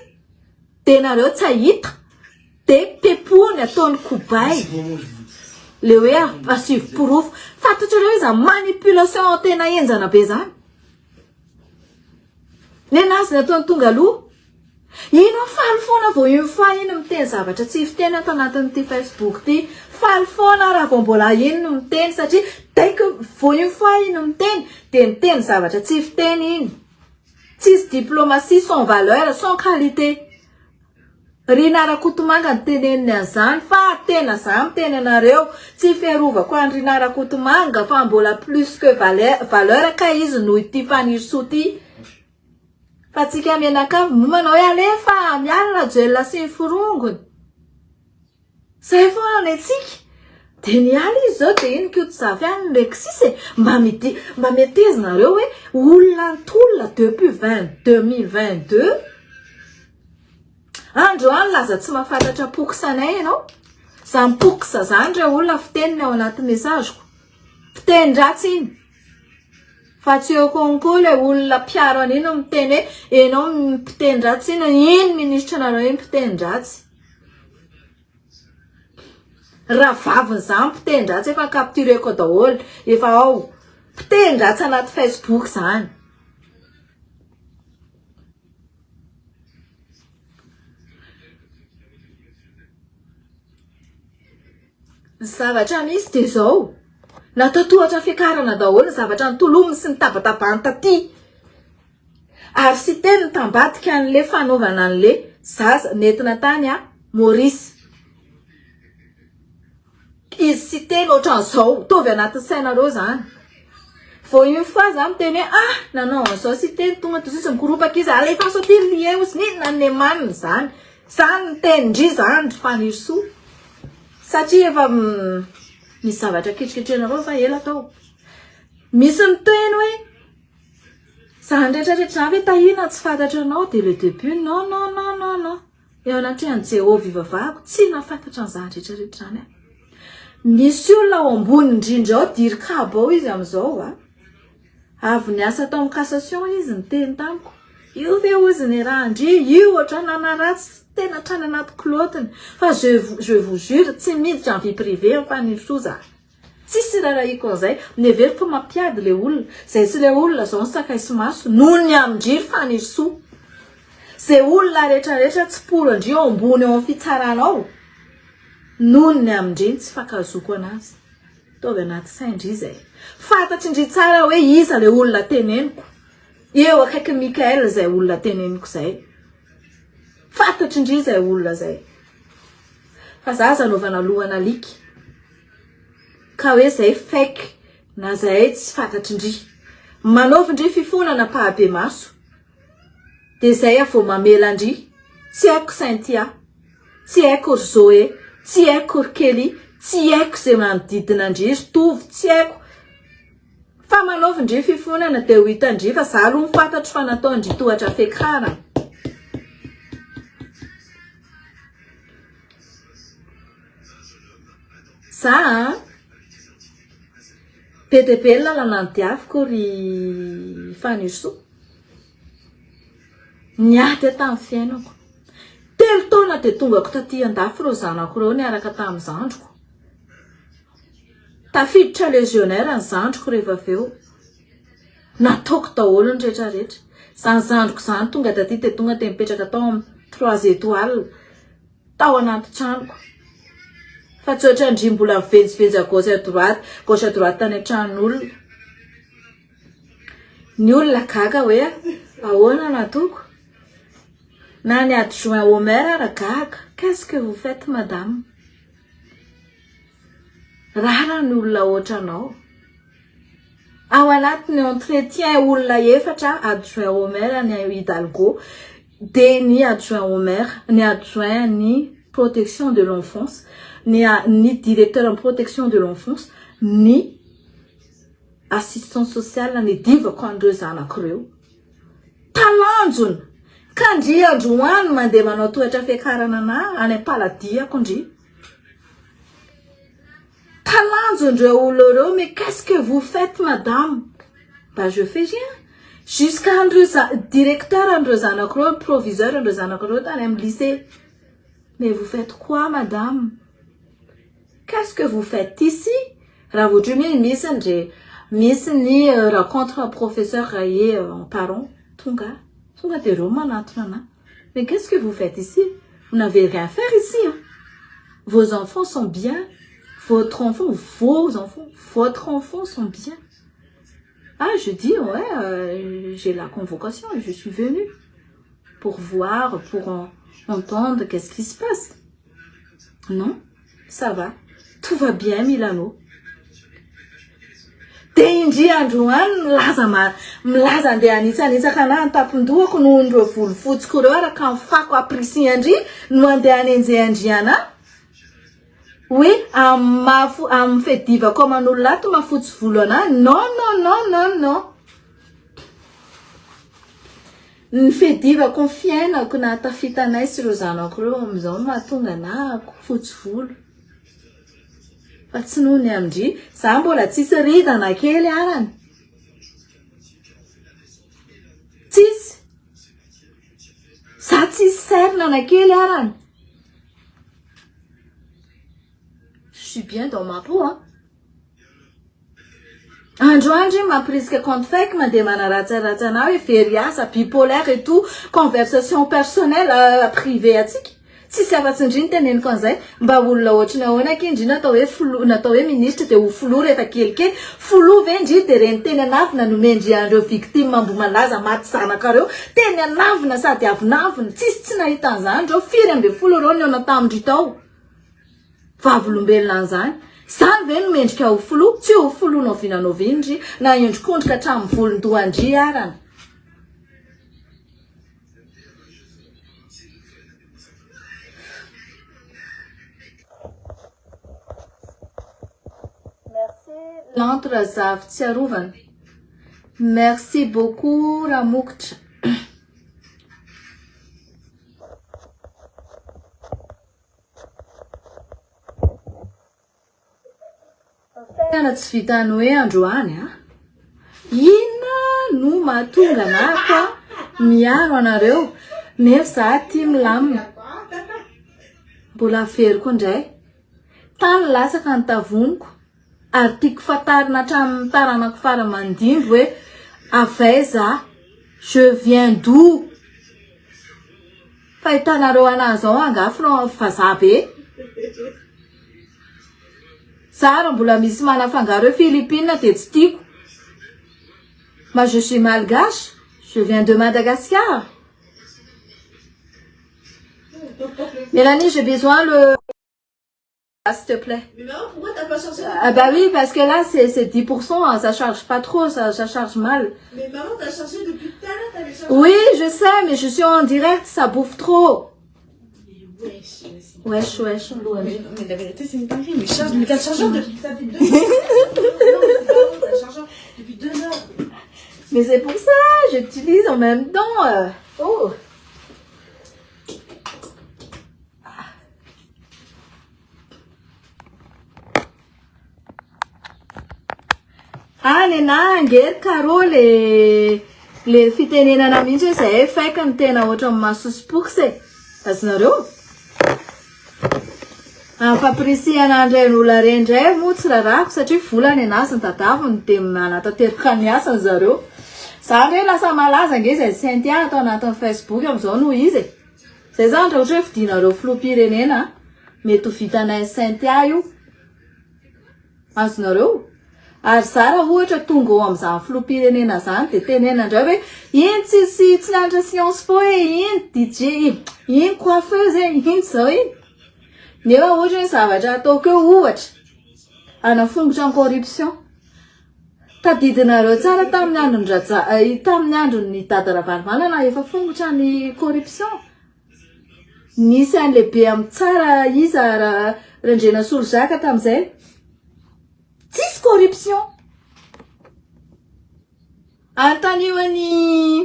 Speaker 1: dia nareo tsy hahita dia pepohiny ataony kobay le hoe asivo porofo. Fantatrareo iza manipulation tena henjana be zany. Nenazy nataony tonga aloha. Ino aho faly foana vao une fois iny miteny zavatra tsy fiteny ato anatin'ity Facebook ity. Faly foana aho raha vao mbola iny no miteny satria dès que vao une fois iny miteny dia miteny zavatra tsy fiteny iny. Tsisy diplomatie sans valeur, sans qualité. Rina Rakotomanga no teneniny an'izany fa tena za miteny anareo tsy fiarovako an'i Rina Rakotomanga fa mbola plus que valeur kay izy noho ity Fanirisoa ity. Fa tsika mianakavy moa manao hoe alefa miala Rajoelina sy ny forongony. Zay foana ny antsika. Dia niala izy zao dia iny Koto Zafy any ny Lexis e. Mba midi mba meteza nareo hoe olona nitolona depuis 20 2022. Androany laza tsy mahafantatra pox anay ianao. Zany pox zany re olona fiteniny ao anaty message-ko. Mpiteny ratsy iny. Fa tsy eo konko le olona mpiaro an'iny no miteny hoe enao mpiteny ratsy iny, iny ministre nareo iny mpiteny ratsy. Rahavaviny zany mpiteny ratsy efa captureko daholo, efa ao. Mpiteny ratsy anaty Facebook zany. Ny zavatra misy dia izao, natao tohatra fiakarana daholo ny zavatra nitolominy sy nitabatabany taty. Ary Siteny no tambadika an'le fanaovana an'le zaza nentina tany a Maurice. Izy Siteny ohatran'izao, mitovy anatin'ny sainareo izany. Vao une fois za miteny hoe ah nanao an'izao Siteny tonga dia izy mikoropaka izy, alefaso aty ny lien ozy, n'inona ny nemaniny izany. Zany ny tenin-dry zany ry Fanirisoa satria efa misy zavatra ketriketrehinareo fa ela tao. Misy miteny hoe zany rehetra rehetra zany ve Tahiana tsy fantatra anao dès le début non non non non non eo anatrehan'i Jehovah ivavahako tsy nahafantatra an'izany rehetra rehetra zany aho. Misy olona ao ambony indrindra ao dircab ao izy amin'izao a. Avy niasa tao amin'ny cassation izy niteny tamiko, io ve hozy ny rahan-dry, io ohatran'ny nanaratsy tena hatrany anaty kilaotiny, fa je je vous jure tsy miditra amin'ny vie privée an'i Fanirisoa za. Tsisy irarahiako an'izay, neveriko fa mampiady le olona, zay sy le olona zao ny sakay sy maso noho ny amin-dry ry Fanirisoa. Ze olona rehetra rehetra tsy pour an-dry ao ambony ao amin'ny fitsarana ao noho ny amin-dry ny tsy fankahazoako anazy. Ataovy anaty sain-dry izay. Fantatry ndry tsara hoe iza ilay olona teneniko. Eo akaikin'i Mickaël izay olona teneniko izay. Fantatry ndry izay olona izay. Fa za aza anaovana lohan'alika. Ka hoe izay fake na izay tsy fantatry ndry. Manaovy ndry fifonana ampahabemaso. Dia izay aho vao mamela ndry. Tsy haiko Cynthia. Tsy haiko ry Zoé, tsy haiko ry Kelly, tsy haiko izay manodidina an-dry ry Tovo, tsy haiko. Fa manaovy ndry fifonana dia ho hitan-dry fa za aloha fantatro fa nataon-dry tohatra fiakarana. Za an, be dia be ny lalana nodiaviko ry Fanirisoa. Niady aho tamin'ny fiainako. Telo taona dia tongako taty andafy ireo zanako ireo niaraka tamin'ny zandriko. Tafiditra légionnaire ny zandriko rehefa avy eo. Nataoko daholo ny rehetra rehetra. Izany zandriko izany tonga taty dia tonga dia nipetraka tao amin'ny trois étoiles tao anaty tranoko. Fa tsy ohatran-dry mbola mivenjivenjy à gauche à droite, gauche à droite any an-tranon'olona. Ny olona gaga hoe ahoana nataoko? Na ny adjoint au maire ara gaga, qu'est-ce que vous faites madame? Rara ny olona ohatranao. Ao anatin'ny entretien olona efatra adjoint au maire ny Hidalgo dia ny adjoint au maire, ny adjoint ny protection de l'enfance, ny ny directeur ny protection de l'enfance, ny assistant social nidivako an'ireo zanako ireo. Talanjona! Ka ndry androany mandeha manao tohatra fiakarana anah any am-paladiako ndry. Talanjon-dreo olona ireo mais qu'est-ce que vous faites madame? Bah je fais rien. Jusqu'à an'ireo za- directeur an'ireo zanako ireo, proviseur an'ireo zanako ireo tany amin'ny lycée. Mais vous faites quoi madame? Qu'est-ce que vous faites ici? Raha vao ohatra hoe misy ny re- misy ny rencontre professeur et parents tonga tonga dia ireo manatona anah. Mais qu'est-ce que vous faites ici? Vous n'avez rien à faire ici hein. Vos enfants sont bien, votre enfant, vos enfants, votre enfant sont bien. Ah, je dis, ouais, euh, j'ai la convocation et je suis venue pour voir, pour en, entendre qu'est-ce qui se passe. Non, ça va. Tout va bien, Milano. Dia indry androany milaza ma milaza andeha hanitsanitsaka anah an-tampon-dohako noho ireo volo fotsiko ireo araka ny fako apprécier-ndry no andeha hanenjehan-dry anah hoe amin'ny maha amin'ny fiadivako aman'olona ato maha fotsy volo anah non non non non non ny fiadivako ny fiainako nahatafita anay sy ireo zanako ireo amin'izao no mahatonga anah fotsy volo. Fa tsy noho ny amin-dry. Za mbola tsisy ridana kely arany. Tsisy. Za tsisy cerne na kely arany. Je suis bien dans ma peau hein. Androany ry mampirisika compte fake mandeha manaratsaratsy anah hoe very asa, bipolaire et tout, conversation personnelle privée atsika. Tsisy afatsy ndry ny teneniko an'izay. Mba olona ohatry ny ahoana akia ndry natao hoe filoha, natao hoe ministre dia ho filoha rehefa kelikely. Filoha ve ndry dia reny teny an'avona nomendry an'ireo victime Ambohimalaza maty zanakareo teny an'avona sady avonavona. Tsisy tsy nahita an'izany ireo, firy 11 ireo nihaona tamin-dry tao. Vavolombelona an'izany. Izany ve no mendrika ho filoha? Tsy ho filoha n'oviana n'oviana ndry, na hiondrikondrika hatramin'ny volon-dohan-dry arany. Lanto Razafitsiarovana. Merci beaucoup Ramokotra. Fiainana tsy vitan'ny hoe androany a. Inona no mahatonga anah miaro anareo nefa za tia milamina. Mbola averiko indray. Tany latsaka ny tavoniko ary tiako fantarina hatramin'ny taranako fara aman-dimby hoe avy aiza aho, je viens d'où? Fahitanareo anah zao angaha franc vazaha be? Za raha mbola misy manafangaro hoe Philippines dia tsy tiako. Ma je suis malgache, je viens de Madagascar. Mélanie, j'ai besoin le s'il te plaît.
Speaker 3: Mais maman, pourquoi t'as pas chargé
Speaker 1: Ah bah oui, parce que là c'est 10%, hein, ça charge pas trop, ça, ça charge mal.
Speaker 3: Mais maman, t'as chargé depuis tout à l'heure, t'avais chargé.
Speaker 1: Oui, je sais, mais je suis en direct, ça bouffe trop.
Speaker 3: Mais wesh, wesh.
Speaker 1: Wesh, wesh.
Speaker 3: Mais, mais la vérité, c'est une dinguerie. Mais charge, mais t'as le chargeur depuis, ça fait 2 heures. Non, mais c'est pas vrai, t'as le chargeur depuis 2 heures.
Speaker 1: Mais c'est pour ça, j'utilise en même temps. Oh. Ah, nenah ange ry Caro le le fitenenana mihitsy hoe zahay fake no tena ohatran'ny mahasosopokosa e. Azonareo? Amin'ny fampirisihana an'ireny olona ireny indray moa tsy rarahako satria vola ny anazy no tadiaviny dia manatanteraka ny asany zareo. Za ndray lasa malaza ange izay Cynthia ato anatin'ny Facebook amin'izao noho izy e. Zay zany raha ohatra hoe fidinareo filoham-pirenena. Mety ho vitanay Cynthia io. Azonareo? Ary za raha ohatra tonga eo amin'izany filoham-pirenena zany dia tenenina indray hoe iny tsisy tsy nianatra science po e, iny DJ, iny coiffeuse e, iny zao iny. Nefa ohatra hoe zavatra ataoko eo ohatra, hanafongotra ny corruption. Tadidinareo tsara tamin'ny andron'i Raja, tamin'ny andron'i Dada Ravalomanana efa fongotra ny corruption. Nisy an'le be amin'ny tsara iza ra Randrianasolo Jacques tamin'izay. Tsisy corruption. Anontanio an'i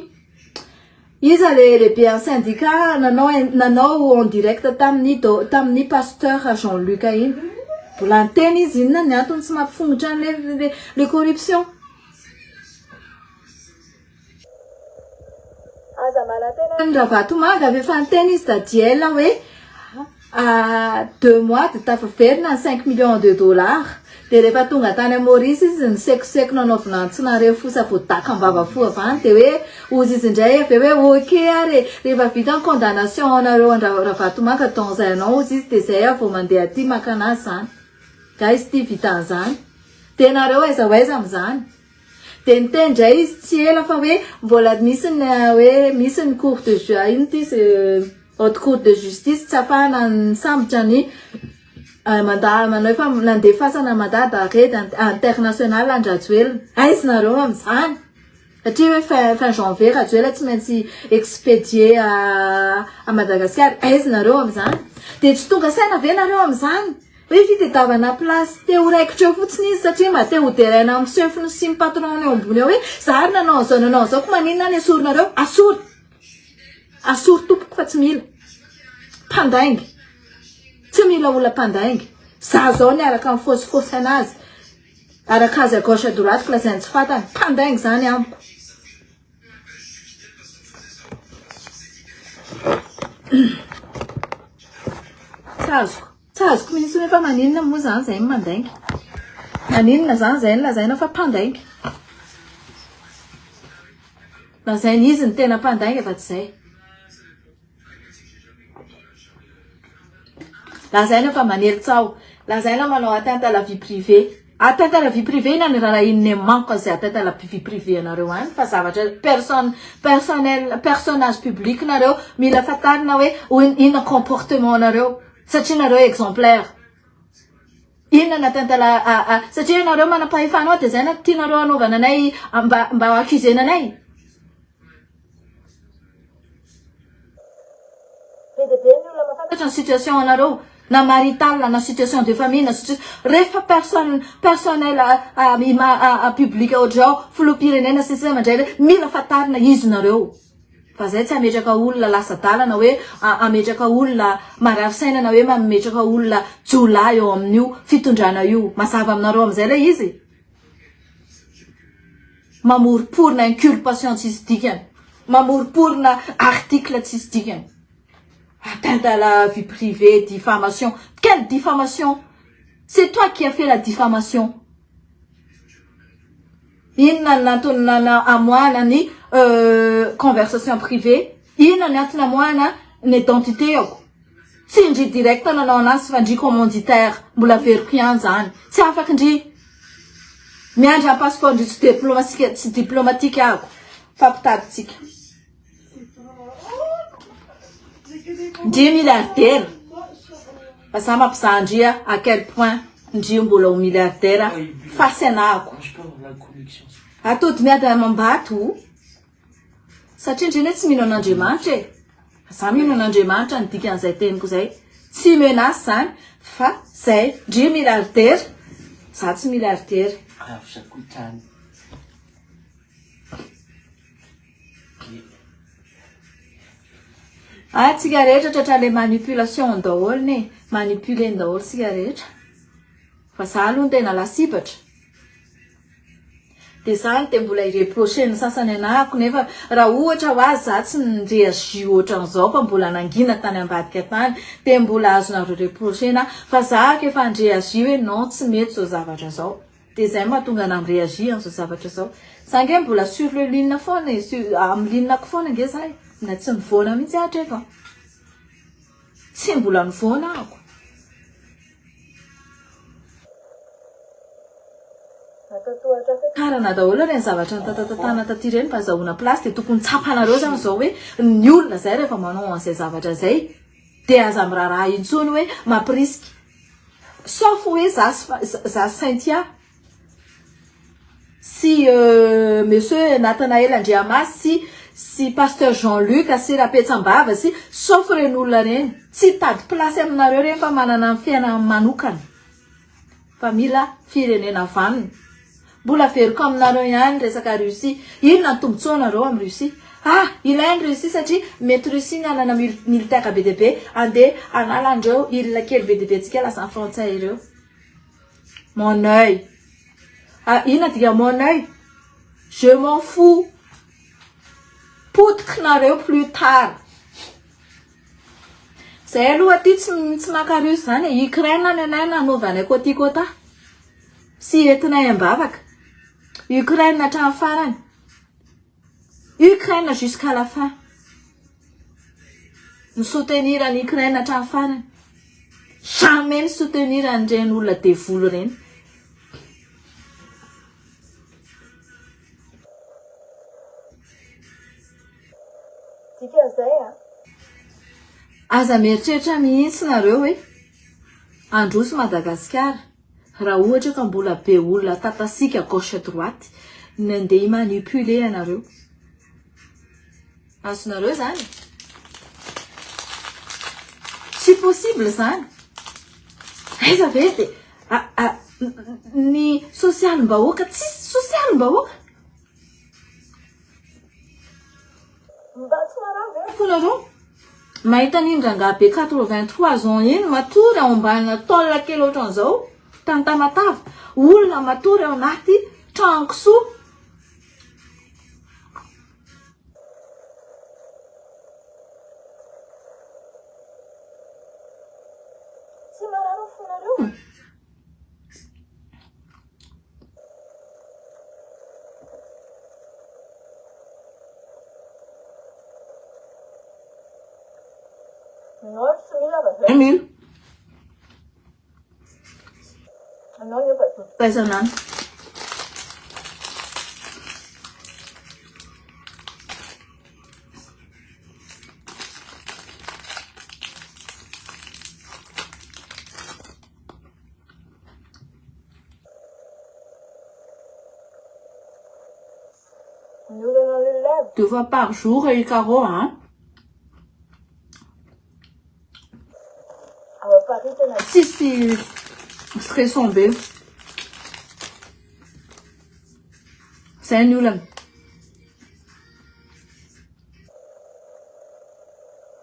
Speaker 1: iza le lehibe an'ny syndicat nanao nanao en direct tamin'ny tamin'ny pasteur Jean Luc iny. Mbola niteny izy inona ny antony tsy mampifongotra an'le le corruption. Aza manantena an'i Ravatomanga fa efa niteny izy Dadiel hoe deux mois dia tafaverina ny cinq millions de dollars dia rehefa tonga tany Maurice izy nisekoseko nanao vinany tsy nahare fosa voadaka am-bava fo avy any dia hoe ozy izy indray avy eo hoe ok ary e rehefa vita ny condamnation anareo an-dRavatomanga dans un an ozy izy dia izay aho vao mandeha aty maka anazy izany guys ity vita an'izany dia nareo aiza ho aiza amin'izany Dia niteny indray izy tsy ela fa hoe mbola misy ny hoe misy ny cour de ju ino ity izy haute cour de justice tsy afahana nisambotra ny mandat manao efa nandefasana mandat d'arrêt international an-dRajoelina. Aiza nareo amin'izany? Satria hoe fin fin janvier Rajoelina tsy maintsy expédier à Madagasikara. Aiza nareo amin'izany? Dia tsy tonga saina ve nareo amin'izany? Hoe fitadiavana place te ho raikitra eo fotsiny izy satria mba te ho deraina amin'ny chef-ny sy ny patron-ny eo ambony eo hoe za ary nanao an'izao nanao an'izao ko maninona ny esorinareo? Asory! Asory tompoko fa tsy mila mpandainga. Tsy mila olona mpandainga. Za zao niaraka nifôsifôsy anazy araka azy à gauche à droite ko lazainy tsy fantany. Mpandainga zany amiko. Tsy azoko. Tsy azoko mihitsy hoe fa maninona moa zany zay no mandainga. Maninona zany zay no lazaina fa mpandainga. Lazaina izy no tena mpandainga fa tsy zay. Lazaina fa manely tsaho. Lazaina manao atteinte à la vie privée. Atteinte à la vie privée inona ny raharahian'ny manque izay atteinte à la vie privée anareo any fa zavatra personne personnel personnage public nareo mila fantarina hoe inona comportement nareo satria nareo exemplaire. Inona ny atteinte à la satria ianareo manam-pahefana ao dia izay no tianareo hanaovana anay mba mba accusena anay. Be dia be ny olona mahafantatra ny situation anareo na marital na situation de famille na situation rehefa personne personnel public ohatr'izao filoham-pirenena sy ny sisa mandray hoe mila fantarina izy nareo fa zay tsy hametraka olona lasa adala na hoe hametraka olona marary saina na hoe mametraka olona jiolahy eo amin'io fitondrana io mazava aminareo amin'izay ilay izy Mamoromporona inculpation tsisy dikany. Mamoromporona article tsisy dikany. Atteinte à la vie privée, diffamation. Quelle diffamation? C'est toi qui as fait la diffamation. Inona ny antony nana amoahana ny conversation privée? Inona ny antony amoahana ny identité-ako? Tsy ndry direct nanao anazy fa ndry commanditaire. Mbola averiko ihany zany. Tsy afaky ndry. Miandry am passeport ndry tsy diplomatique tsy diplomatique ako fa mpitady tsika. Ndry milliardaire. Fa za mampizaha ndry à quel point ndry mbola ho milliardaire fasy anahako. Atody miady amam-bato. Satria ndry anie tsy mino an'Andriamanitra e. Za mino an'Andriamanitra ny dikan'izay teniko izay. Tsy menace zany fa zay. Ndry milliardaire, za tsy milliardaire. Ah tsika rehetra tratra le manipulation daholo ne. Manipuler daholo tsika rehetra. Fa za aloha no tena lasibatra. Dia zany dia mbola hi-reprocher ny sasany anahako nefa raha ohatra ho azy za tsy ni-reagir ohatran'izao fa mbola nangina tany ambadika tany dia mbola azonareo reprocher-na fa za ako efa ni-reagir hoe non tsy mety izao zavatra izao dia izay no mahatonga anah mi-reagir amin'izao zavatra izao. Za ange mbola sur le ligne foana e, sur amin'ny ligne-ko foana ange za e, na tsy nivoana mihitsy aho hatreto an. Tsy mbola nivoana ahako. Karana daholo ireny zavatra nitatatatana taty ireny mba azahoana place dia tokony tsapanareo zany zao hoe ny olona zay rehefa manao an'izay zavatra zay dia aza miraharaha intsony hoe mampirisika sauf hoe za za Cynthia sy monsieur Nathanaël Andriamasy sy sy pasteur Jean Luc sy Rapetsambava sy sauf ireny olona ireny tsy hitady place aminareo ireny fa manana ny fiainany manokana fa mila firenena vanona mbola averiko aminareo ihany resaka Russie inona ny tombotsoanareo amin'ny Russie ah ilainy Russie satria mety Russie ny hanana militaire be dia be andeha hanala an'ireo île kely be dia be antsika lasa frantsay ireo Mon oeil. Ah, inona dika mon oeil? Je m'en fous. Potiky nareo plus tard. Zay aloha aty tsy tsy maka russe zany e. Ukraine ny anay nanaovanay koti kota. Sy entinay am-bavaka. Ukraine hatramin'ny farany. Ukraine jusqu'à la fin. Mi-soutenir an'i Ukraine hatramin'ny farany. Jamais mi-soutenir an'ireny olona devoly ireny.
Speaker 2: Dikan'izay an.
Speaker 1: Aza mieritreritra mihitsy nareo hoe handroso Madagasikara raha ohatra ka mbola be olona tatasiaka gauche droite ny andeha hi-manipuler anareo. Azonareo izany? Tsy possible izany. Aiza ve dia ny sosialim-bahoaka tsisy sosialim-bahoaka.
Speaker 2: Mba tsy marary ve?
Speaker 1: Fonareo? Mahita an'iny rangahy be 83 ans iny matory ao ambanina tôle kely ohatran'izao tany Tamatave. Olona matory ao anaty tranon-kisoa.
Speaker 2: Tsy marary ny fonareo? Non, tsy mila fa zay.
Speaker 1: Mila.
Speaker 2: Anao nefa tsy.
Speaker 1: Fahaizana any.
Speaker 2: Ny olana lelève.
Speaker 1: Deux fois par jour i Caro an.
Speaker 2: Ao Paris tena.
Speaker 1: Tsisy stressant be. Zay ny olana.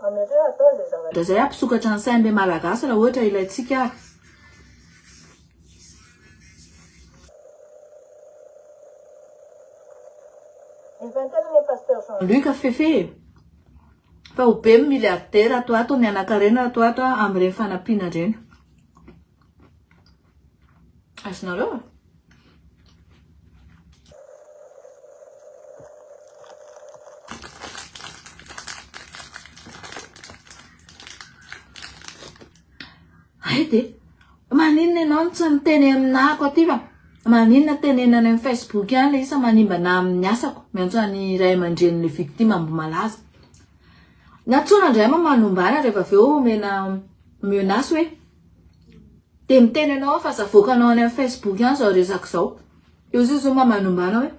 Speaker 2: Ametreo atao izay zavatra.
Speaker 1: Zay hampisokatra ny sain'ilay Malagasy raha ohatra ilaintsika ary.
Speaker 2: Efa niteny anie Pasteur Jean.
Speaker 1: Luc Fefe e! Fa ho be ny milliardaire ato ato, ny hanan-karena ato ato amin'ireny fanampiana ireny. Azonareo? Hay dia maninona ianao no tsy miteny aminahako aty fa maninona tenenina any amin'ny Facebook any ilay izy fa manimba anah amin'ny asako, miantso an'ny ray aman-drenin'ilay victime Ambohimalaza. Nantsoina indray moa manombana rehefa avy eo omena menace hoe dia miteny anao aho fa aza avoakanao any amin'ny Facebook any izao resaka izao. Eo izy izao mba manombana hoe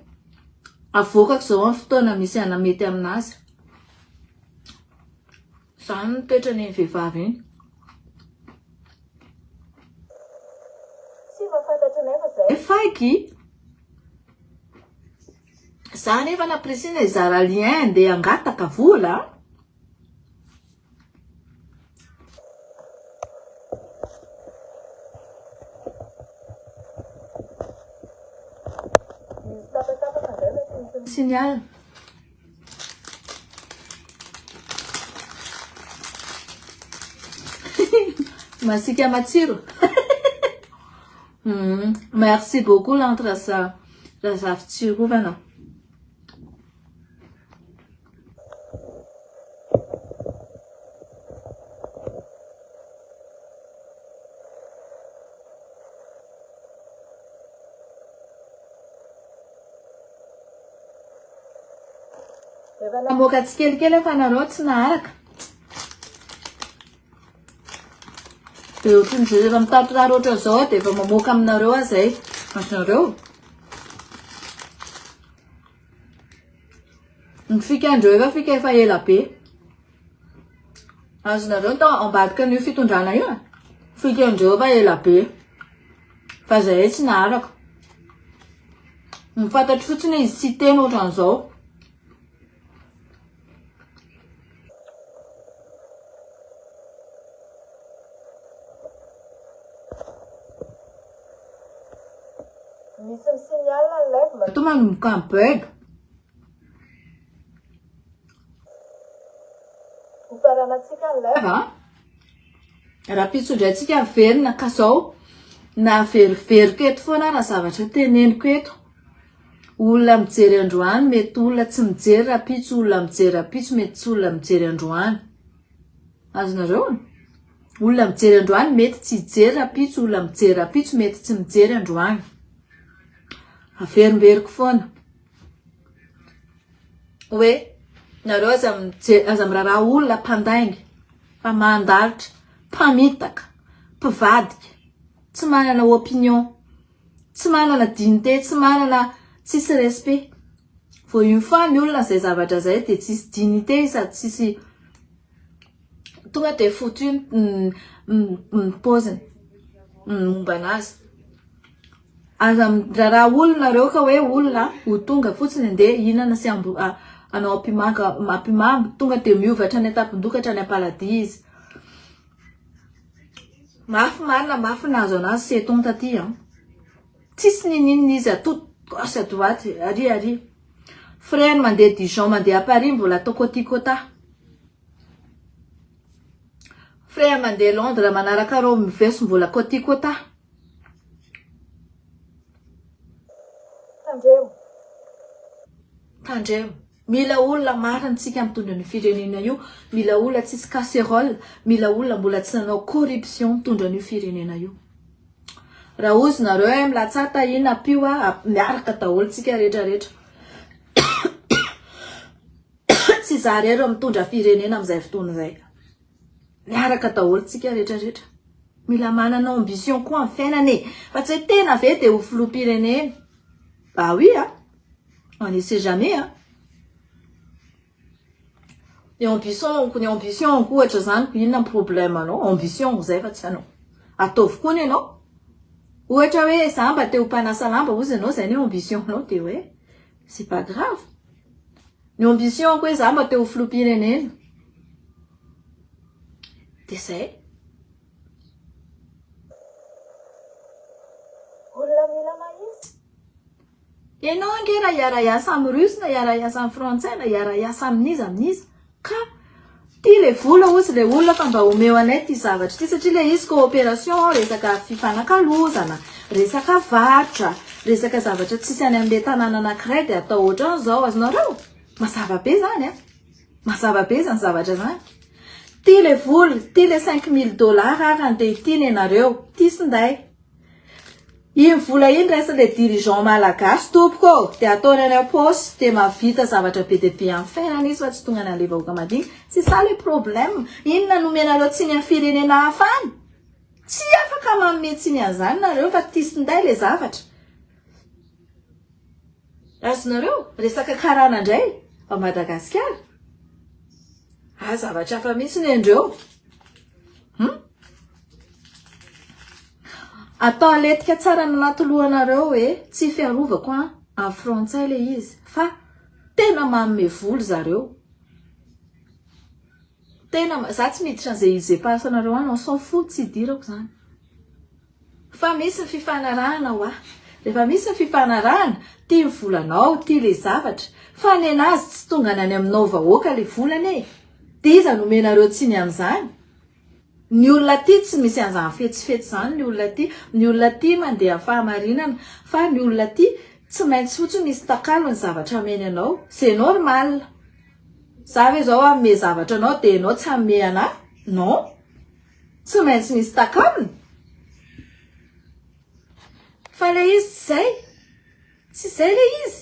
Speaker 1: avoakako izao amin'ny fotoana misy ana mety aminazy. Izany no toetran'iny vehivavy iny.
Speaker 2: Tsy mba fantatry nefa zay.
Speaker 1: Fagy! Za nefa nampirisihina hizara lien ndeha hangataka vola.
Speaker 2: Misy tapatapaka indray mety misy.
Speaker 1: Signal. Masiaka matsiro. Merci beaucoup Lantre Razafitsirovana. Efa namoaka tsikelikely aho fa nareo tsy naharaka. Dia ohatran'izay rehefa mitatirary ohatran'izao aho dia efa mamoaka aminareo aho izay. Azonareo? Ny fikandreo efa fika efa ela be. Azonareo ny tao ambadika an'io fitondrana io? Fikandreo efa ela be. Fa zahay tsy naharaka. Ny fantatro fotsiny izy tsy hiteny ohatran'izao.
Speaker 2: Misy mi-signale ny live
Speaker 1: Matoa manomboka ny bug.
Speaker 2: Ho faranantsika ny live.
Speaker 1: A. Rahampitso indray tsika miverina ka zao na veriveriko eto foana raha zavatra teneniko eto. Olona mijery androany mety olona tsy mijery rahampitso, olona mijery rahampitso mety tsy olona mijery androany. Azonareo? Olona mijery androany mety tsy hijery rahampitso, olona mijery rahampitso mety tsy mijery androany. Averimberiko foana. Hoe nareo aza mijery, aza miraharaha olona mpandainga, mpamahan-dalitra, mpamitaka, mpivadika, tsy manana opinion, tsy manana dignité, tsy manana, tsisy respect. Vao une fois ny olona izay zavatra izay dia tsisy dignité izy sady tsisy tonga dia foutu ny paoziny, ny momba anazy. Aza miraharaha olona nareo ka hoe olona ho tonga fotsiny andeha hihinana sy hanao ampimanga ampimamo tonga dia miova hatrany an-tampon-doha ka hatrany am-paladia izy. Mafy marina mafy nahazo anazy sept ans taty an. Tsisy ninininona izy à toute gauche à droite ary ary. Frais-ny mandeha Dijon mandeha à Paris mbola atao kôti kôta. Frais mandeha Londres manaraka Rome miveso mbola kôti kôta.
Speaker 2: Tandremo.
Speaker 1: Tandremo. Mila olona marina tsika mitondra an'io firenena io, mila olona tsisy casserole, mila olona mbola tsy nanao corruption mitondra an'io firenena io. Raha ozy nareo eh milatsaha tahina ampio ah miaraka daholo tsika rehetra rehetra. Tsy za irery mitondra firenena amin'izay fotoana izay. Miaraka daholo tsika rehetra rehetra. Mila manana ambition koa amin'ny fiainana e. Fa tsy hoe tena ve dia ho filoham-pirenena. Bah oui ah. On ne sait jamais ah. Ny ambition ny ambition ko ohatra zany ko inona ny problème anao? Ambition zay fa tsy anao. Ataovy koa ny anao. Ohatra hoe za mba te ho mpanasa lamba ozy ianao zay ny ambition nao dia hoe c'est pas grave. Ny ambition ko hoe za mba te ho filoham-pirenena. Dia zay.
Speaker 2: Olona mila mahitsy.
Speaker 1: Ianao ange raha hiara-hiasa amin'ny russe na hiara-hiasa amin'ny frantsay na hiara-hiasa amin'iza amin'iza ka tia le vola ozy le olona fa mba omeo anay ity zavatra ity satria le izy coopération resaka fifanakalozana, resaka varotra, resaka zavatra tsisy any amin'le tanàna anankiray dia atao ohatran'izao azonareo? Mazava be zany a! Mazava be izany zavatra izany. Ty le vola, ty le 5000 dollars ary andeha ity nenareo, ty sinday. Iny vola iny raisin'le dirigeant malagasy tompoko ô, dia ataony any am-paosy, dia mahavita zavatra be dia be amin'ny fiainana izy fa tsy tonga any amin'le vahoaka madinika. C'est ça le problème. Inona no omenareo tsiny amin'ny firenena hafa any? Tsy afaka manome tsiny an'izany nareo fa ty sinday le zavatra. Azonareo? Resaka karana indray ao Madagasikara? Ah, zavatra hafa mihitsy ny endreo. Hmm? Atao aletika tsara ny anaty lohanareo hoe tsy fiarovako an amin'ny frantsay le izy fa tena manome vola zareo. Tena za tsy miditra an'izay izy anareo any, on s'en fout, tsy idirako zany. Fa misy ny fifanarahana hoa. Rehefa misy ny fifanarahana, tia ny volanao, tia le zavatra. Fa nenazy tsy tongany any aminao vahoaka le volana e. Dia iza no omenareo tsiny amin'izany? Ny olona aty tsy misy an'izany fetsifetsy izany ny olona aty. Ny olona aty mandeha amin'ny fahamarinana. Fa ny olona aty tsy maintsy fotsiny misy takalo ny zavatra ameny anao. C'est normal. Za ve zao hanome zavatra anao dia ianao tsy hanome anah? Non. Tsy maintsy misy takalony. Fa ilay izy tsy izay. Tsy izay ilay izy.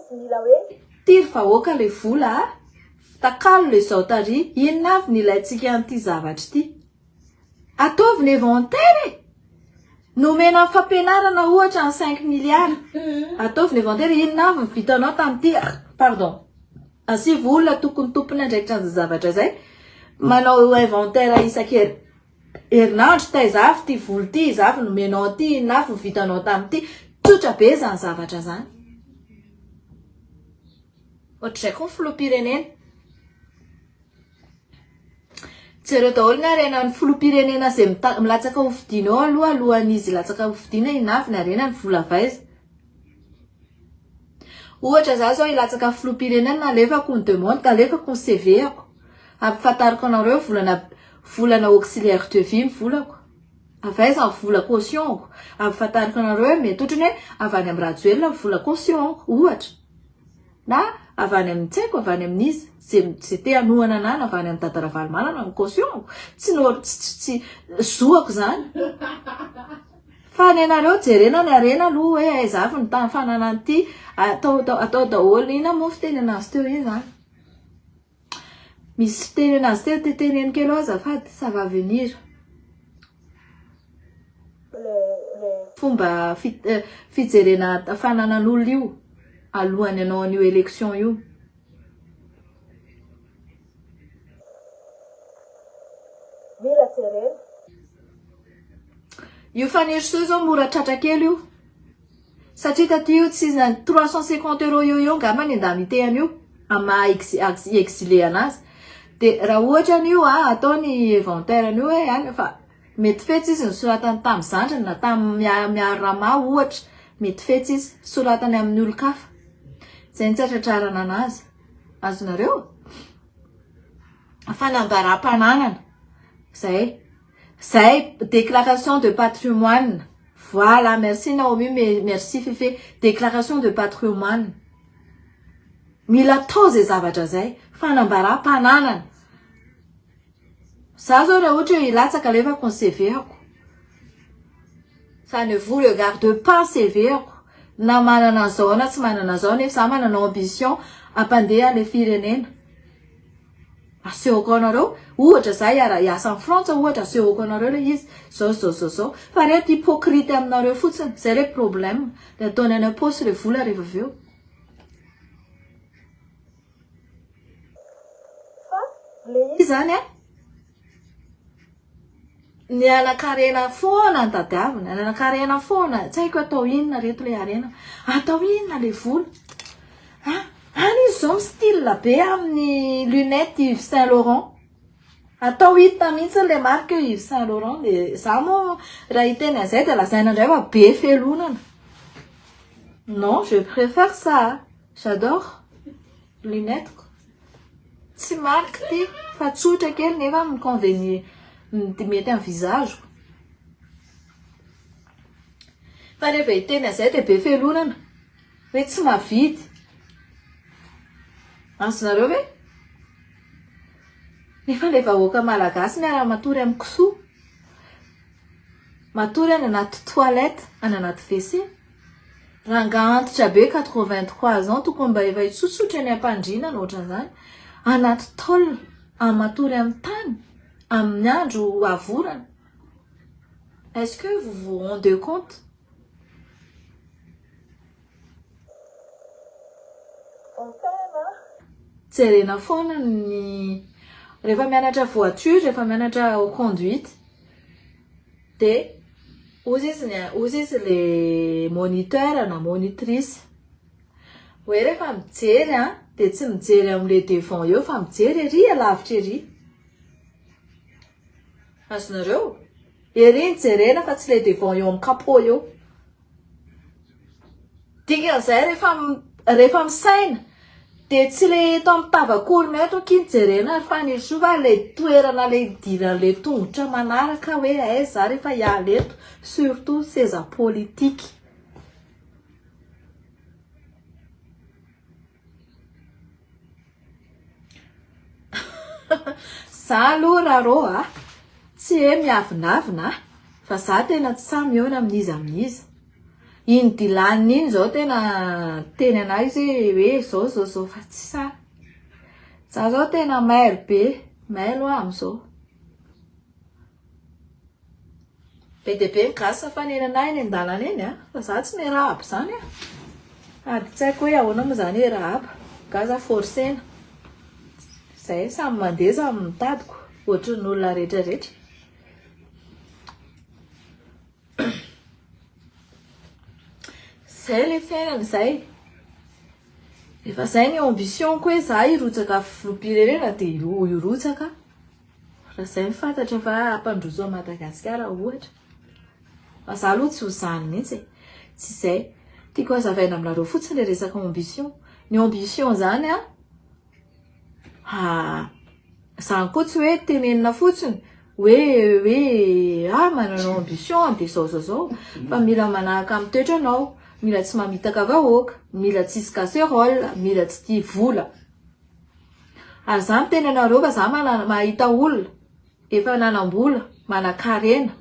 Speaker 2: izy mila hoe.
Speaker 1: Ty ry vahoaka le vola a! Takalo le zao tary, inona avy ny ilaintsika an'ity zavatra ity? Ataovy ny inventaire e! Nomena ny fampianarana ohatra ny cinq milliards, ataovy ny inventaire, inona avy ny vitanao tamin'ity, pardon, asivo olona tokony tompon'andraikitra an'izay zavatra izay, manao inventaire isan-kerinandro. Herinandro, taiza avy ity vola ity, iza avy nomenao an'ity, inona avy no vitanao tamin'ity. Tsotra be izany zavatra izany. Ohatr'izay koa ny filoham-pirenena. Jereo daholo ny harenan'ny filoham-pirenena izay milatsaka ho fidiana eo aloha, alohan'izy hilatsaka ho fidiana, inona avy ny harenany, vola avy aiza. Ohatra za zao hilatsaka filoham-pirenena alefako ny demande alefako ny CV-ako ampifantariko anareo volana volana auxiliaire de vie ny volako avy aiza ny vola caution-ko ampifantariko anareo hoe mety otrany hoe avy any amin'ny Rajoelina ny vola caution-ko ohatra na avy any amin'ny tsy haiko avy any amin'iza ze ze te hanohana anah na avy any amin'ny Dada Ravalomanana ny caution-ko tsy nor tsy tsy zoako zany Fa ny anareo jerena ny harena aloha hoe aiza avy ny tany fananany ity, atao atao daholo, inona moa fiteny anazy teo iny zany? Misy fiteny anazy teo, teneno kely eo azafady, ça va venir. Fomba fijerena fananan'olona io alohan'ny hanao an'io élection io.
Speaker 2: Mila jerena.
Speaker 1: Io Fanirisoa zao mora tratra kely io. Satria taty io tsy na 350 euros eo eo angamba ny indemnité an'io amin'ny maha exilé anazy. Dia raha ohatra an'io a atao ny inventaire an'io hoe any fa mety fetsy izy nosoratany tamin'ny zandriny na tamin'ny miaro rama ohatra mety fetsy izy soratany amin'ny olon-kafa. Izay no tsy atratrarana anazy. Azonareo? Fanambaram-pananana. Zay. Zay, déclaration de patrimoine. Voilà, merci Naomi, merci Fefe. Déclaration de patrimoine. Mila atao zay zavatra zay. Fanambaram-pananana. Za zao raha ohatra hoe hilatsaka alefako ny CV-ako. Ça ne vous regarde pas CV-ako. Na manana an'izao na tsy manana an'izao nefa za manana ambition hampandeha le firenena. Asehoko anareo, ohatra za hiara hiasa any Frantsa ohatra asehoko anareo le izy, zao zao zao zao. Fa reto hypocrite aminareo fotsiny, zay le problème. De ataony any am-paosy le vola rehefa avy eo.
Speaker 2: Fa le
Speaker 1: izy zany an, ny hanan-karena foana no tadiavina, ny hanan-karena foana, tsy haiko atao inona reto le harena, atao inona le vola? Ah, any izy zao mi-style be amin'ny lunette Yves Saint Laurent, atao hita mihitsy le marque Yves Saint Laurent, de za moa raha hiteny an'izay de lazaina indray fa be felonana, non je préfère ça, j'adore. Lunette-ko. Tsy marque ty fa tsotra kely nefa mi convenir mety amin'ny visage-ko. Fa rehefa hiteny an'izay dia be felonana hoe tsy mahavidy. Azonareo ve? Nefa ilay vahoaka malagasy miara-matory amin'ny kisoa. Matory any anaty toilette, any anaty WC. Rangaha antitra be 83 ans tokony mba efa hitsotsotra eny ampandriana na ohatran'izany, anaty tôle, matory amin'ny tany, amin'ny andro avorana. Est-ce que vous vous rendez compte? Jerena foana ny rehefa mianatra voiture, rehefa mianatra conduite dia hozy izy ny hozy izy le moniteur na monitrice hoe rehefa mijery an dia tsy mijery amin'le devant eo fa mijery ery alavitra ery. Azonareo? Ery no jerena fa tsy le devant eo amin'ny capot eo. Dikan'izay rehefa rehefa misaina dia tsy le eto amin'ny tavakorona eto akia no jerena ry Fanirisoa fa le toerana le idiran'le tongotra manaraka hoe aiza za rehefa hiala eto surtout seza politique. Za aloha Rarô a, tsy hoe miavonavona a, fa za tena tsy sahy mihaona amin'iza amin'iza. Iny Dylan iny izao tena niteny anah izy hoe zao zao zao fa tsy sahy. Za zao tena mailo be, mailo aho amin'izao. Be dia be ny gasy mifanena anah eny an-dalana eny a, fa za tsy miarahaba izany a. Sady tsy haiko hoe ahoana moa izany hiarahaba, nga za forcer-na. Zay samy mandeha samy mitadiko ohatran'ny olona rehetra rehetra. Zay le fiainana zay. Rehefa zay ny ambition-ko hoe za hirotsaka filoham-pirenena dia hirotsaka aho. Raha zay no fantatra fa hampandroso an'i Madagasikara ohatra. Fa za aloha tsy ho zany mihitsy e. Tsy izay. Tiako hazavaina aminareo fotsiny le resaka ambition. Ny ambition zany an, zany koa tsy hoe tenenina fotsiny hoe hoe ah manana ambition dia zao zao zao fa mila manahaka amin'ny toetranao, mila tsy mamitaka vahoaka, mila tsisy casserole, mila tsy tia vola. Ary za miteny anareo fa za mahita olona efa nanambola, manakarena,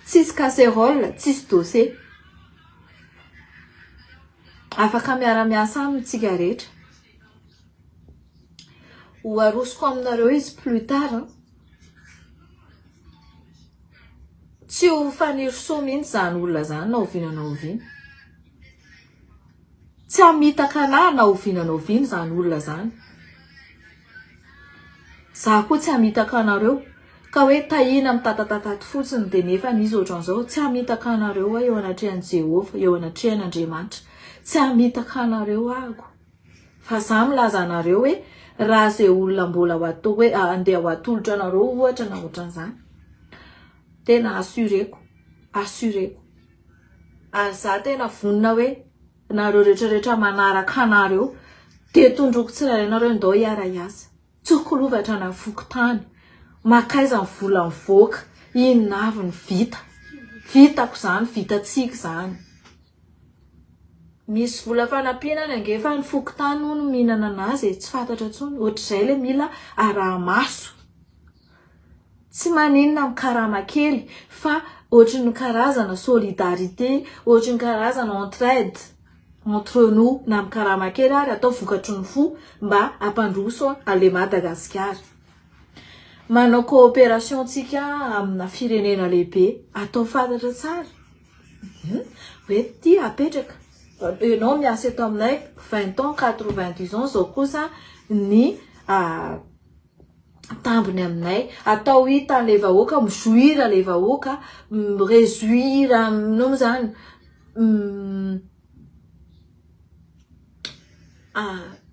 Speaker 1: tsisy casserole, tsisy dossier. Afaka miara-miasa aminy tsika rehetra. Ho arosoko aminareo izy plus tard an. Tsy ho Fanirisoa mihitsy izany olona izany na oviana na oviana. Tsy hamitaka anah na oviana na oviana izany olona izany. Za koa tsy hamitaka anareo. Ka hoe tahiana mitatatatat fotsiny dia nefa izy ohatran'izao. Tsy hamitaka anareo aho eo anatrehan'i Jehovah, eo anatrehan'Andriamanitra. Tsy hamitaka anareo ahako. Fa za milaza anareo hoe raha izay olona mbola ho atao hoe andeha ho atolotra anareo ohatra na ohatran'izany. Tena assureko, assureko. Ary za tena vonona hoe nareo rehetra rehetra manaraka anareo dia tondroko tsirairay nareo ndao hiara hiasa. Tsokolovatra na fokontany. Makaiza ny vola mivoaka, inona avy ny vita. Vitako izany, vitantsika izany. Misy vola fanampiana any ange fa ny fokontany hono mihinana anazy e, tsy fantatra intsony. Ohatr'izay ilay mila araha-maso. Tsy maninona amin'ny karama kely fa ohatry ny karazana solidarité, ohatry ny karazana entraide entre nous na amin'ny karama kely ary atao vokatry ny fo mba hampandroso an'ilay Madagasikara. Manao coopération tsika amina firenena lehibe, atao fantatra tsara hoe ity apetraka, ianao miasa eto aminay 20 ans, 90 ans izao kosa ny tambiny aminay. Atao hitan'ilay vahoaka, mi-jouir ilay vahoaka, mi-rejouir aminao moa zany,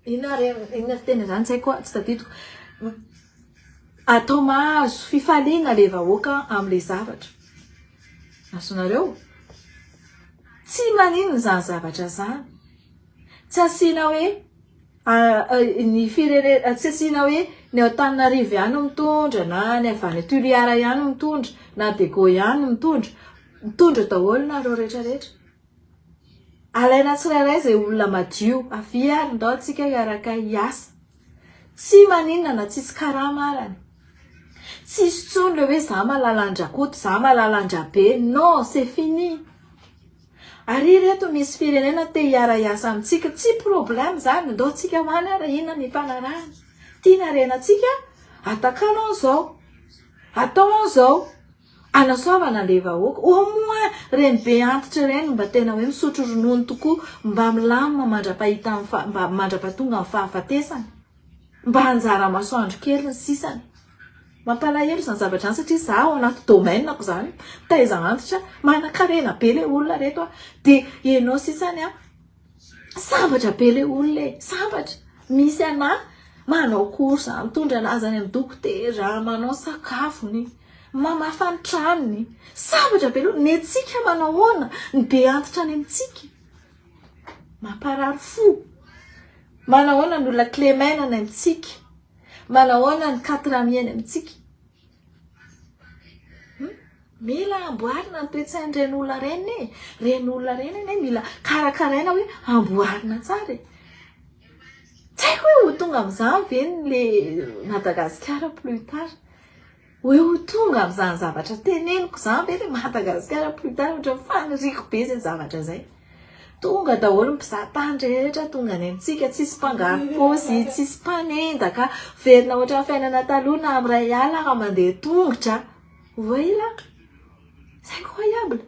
Speaker 1: inona re, inona fiteny an'izany tsy haiko, tsy tadidiko. Atao mahazo fifaliana ilay vahoaka amin'ilay zavatra. Azonareo? Tsy maninona izany zavatra izany. Tsy asiana hoe Ny firenena, tsy asiana hoe ny ao Antananarivo ihany no mitondra na ny avy any Toliara ihany no mitondra na Diego ihany no mitondra. Mitondra daholo nareo rehetra rehetra. Alaina tsirairay izay olona madio, avia ary ndao tsika hiaraka hiasa. Tsy maninona na tsisy karama arany. Tsisy intsony le hoe za mahalala an-dRakoto, za mahalala an-dRabe, non c'est fini. Ary ireto misy firenena te hiara hiasa amintsika, tsy problème zany, ndao tsika ho any ary inona ny ifanarahana, ty ny harenantsika, atakalo an'izao, atao an'izao, anasoavana le vahoaka, au moins reny be antitra ireny mba tena hoe misotro ronono tokoa, mba milamina mandrapahita ny fa, mba mandrapatonga ny fahafatesany, mba anjara masoandro kely ny sisany. Mampalahelo izany zavatra izany satria za ao anaty domaine-ko izany, mitaiza antitra, manankarena be le olona reto a, de enao sisany a, sambatra be le olona e, sambatra, misy anah manao course, mitondra anazy any amin'ny dokotera, manao sakafony, mamafa ny tranony, sambatra be le olona, ny antsika manao ahoana, ny be antitra any amintsika, mamparary fo, manao ahoana ny olona kilemaina any amintsika. Manahoana ny quatre amis any amintsika? Hmm? Mila amboarina ny toe-tsain'ireny olona ireny e. Ireny olona ireny anie mila karakaraina hoe amboarina tsara e. Tsy haiko hoe ho tonga amin'izany ve ny le Madagasikara plus tard. Hoe ho tonga amin'izany zavatra teneniko izany ve le Madagasikara plus tard ohatran'ny faniriako be izay zavatra izay. Tonga daholo ny mpizaha tany rehetra tonga any amintsika, tsisy mpangaro paosy, tsisy mpanendaka, velona ohatran'ny fiainana taloha na amin'ny iray alina raha mandeha tongotra. Vous voyez là? C'est incroyable!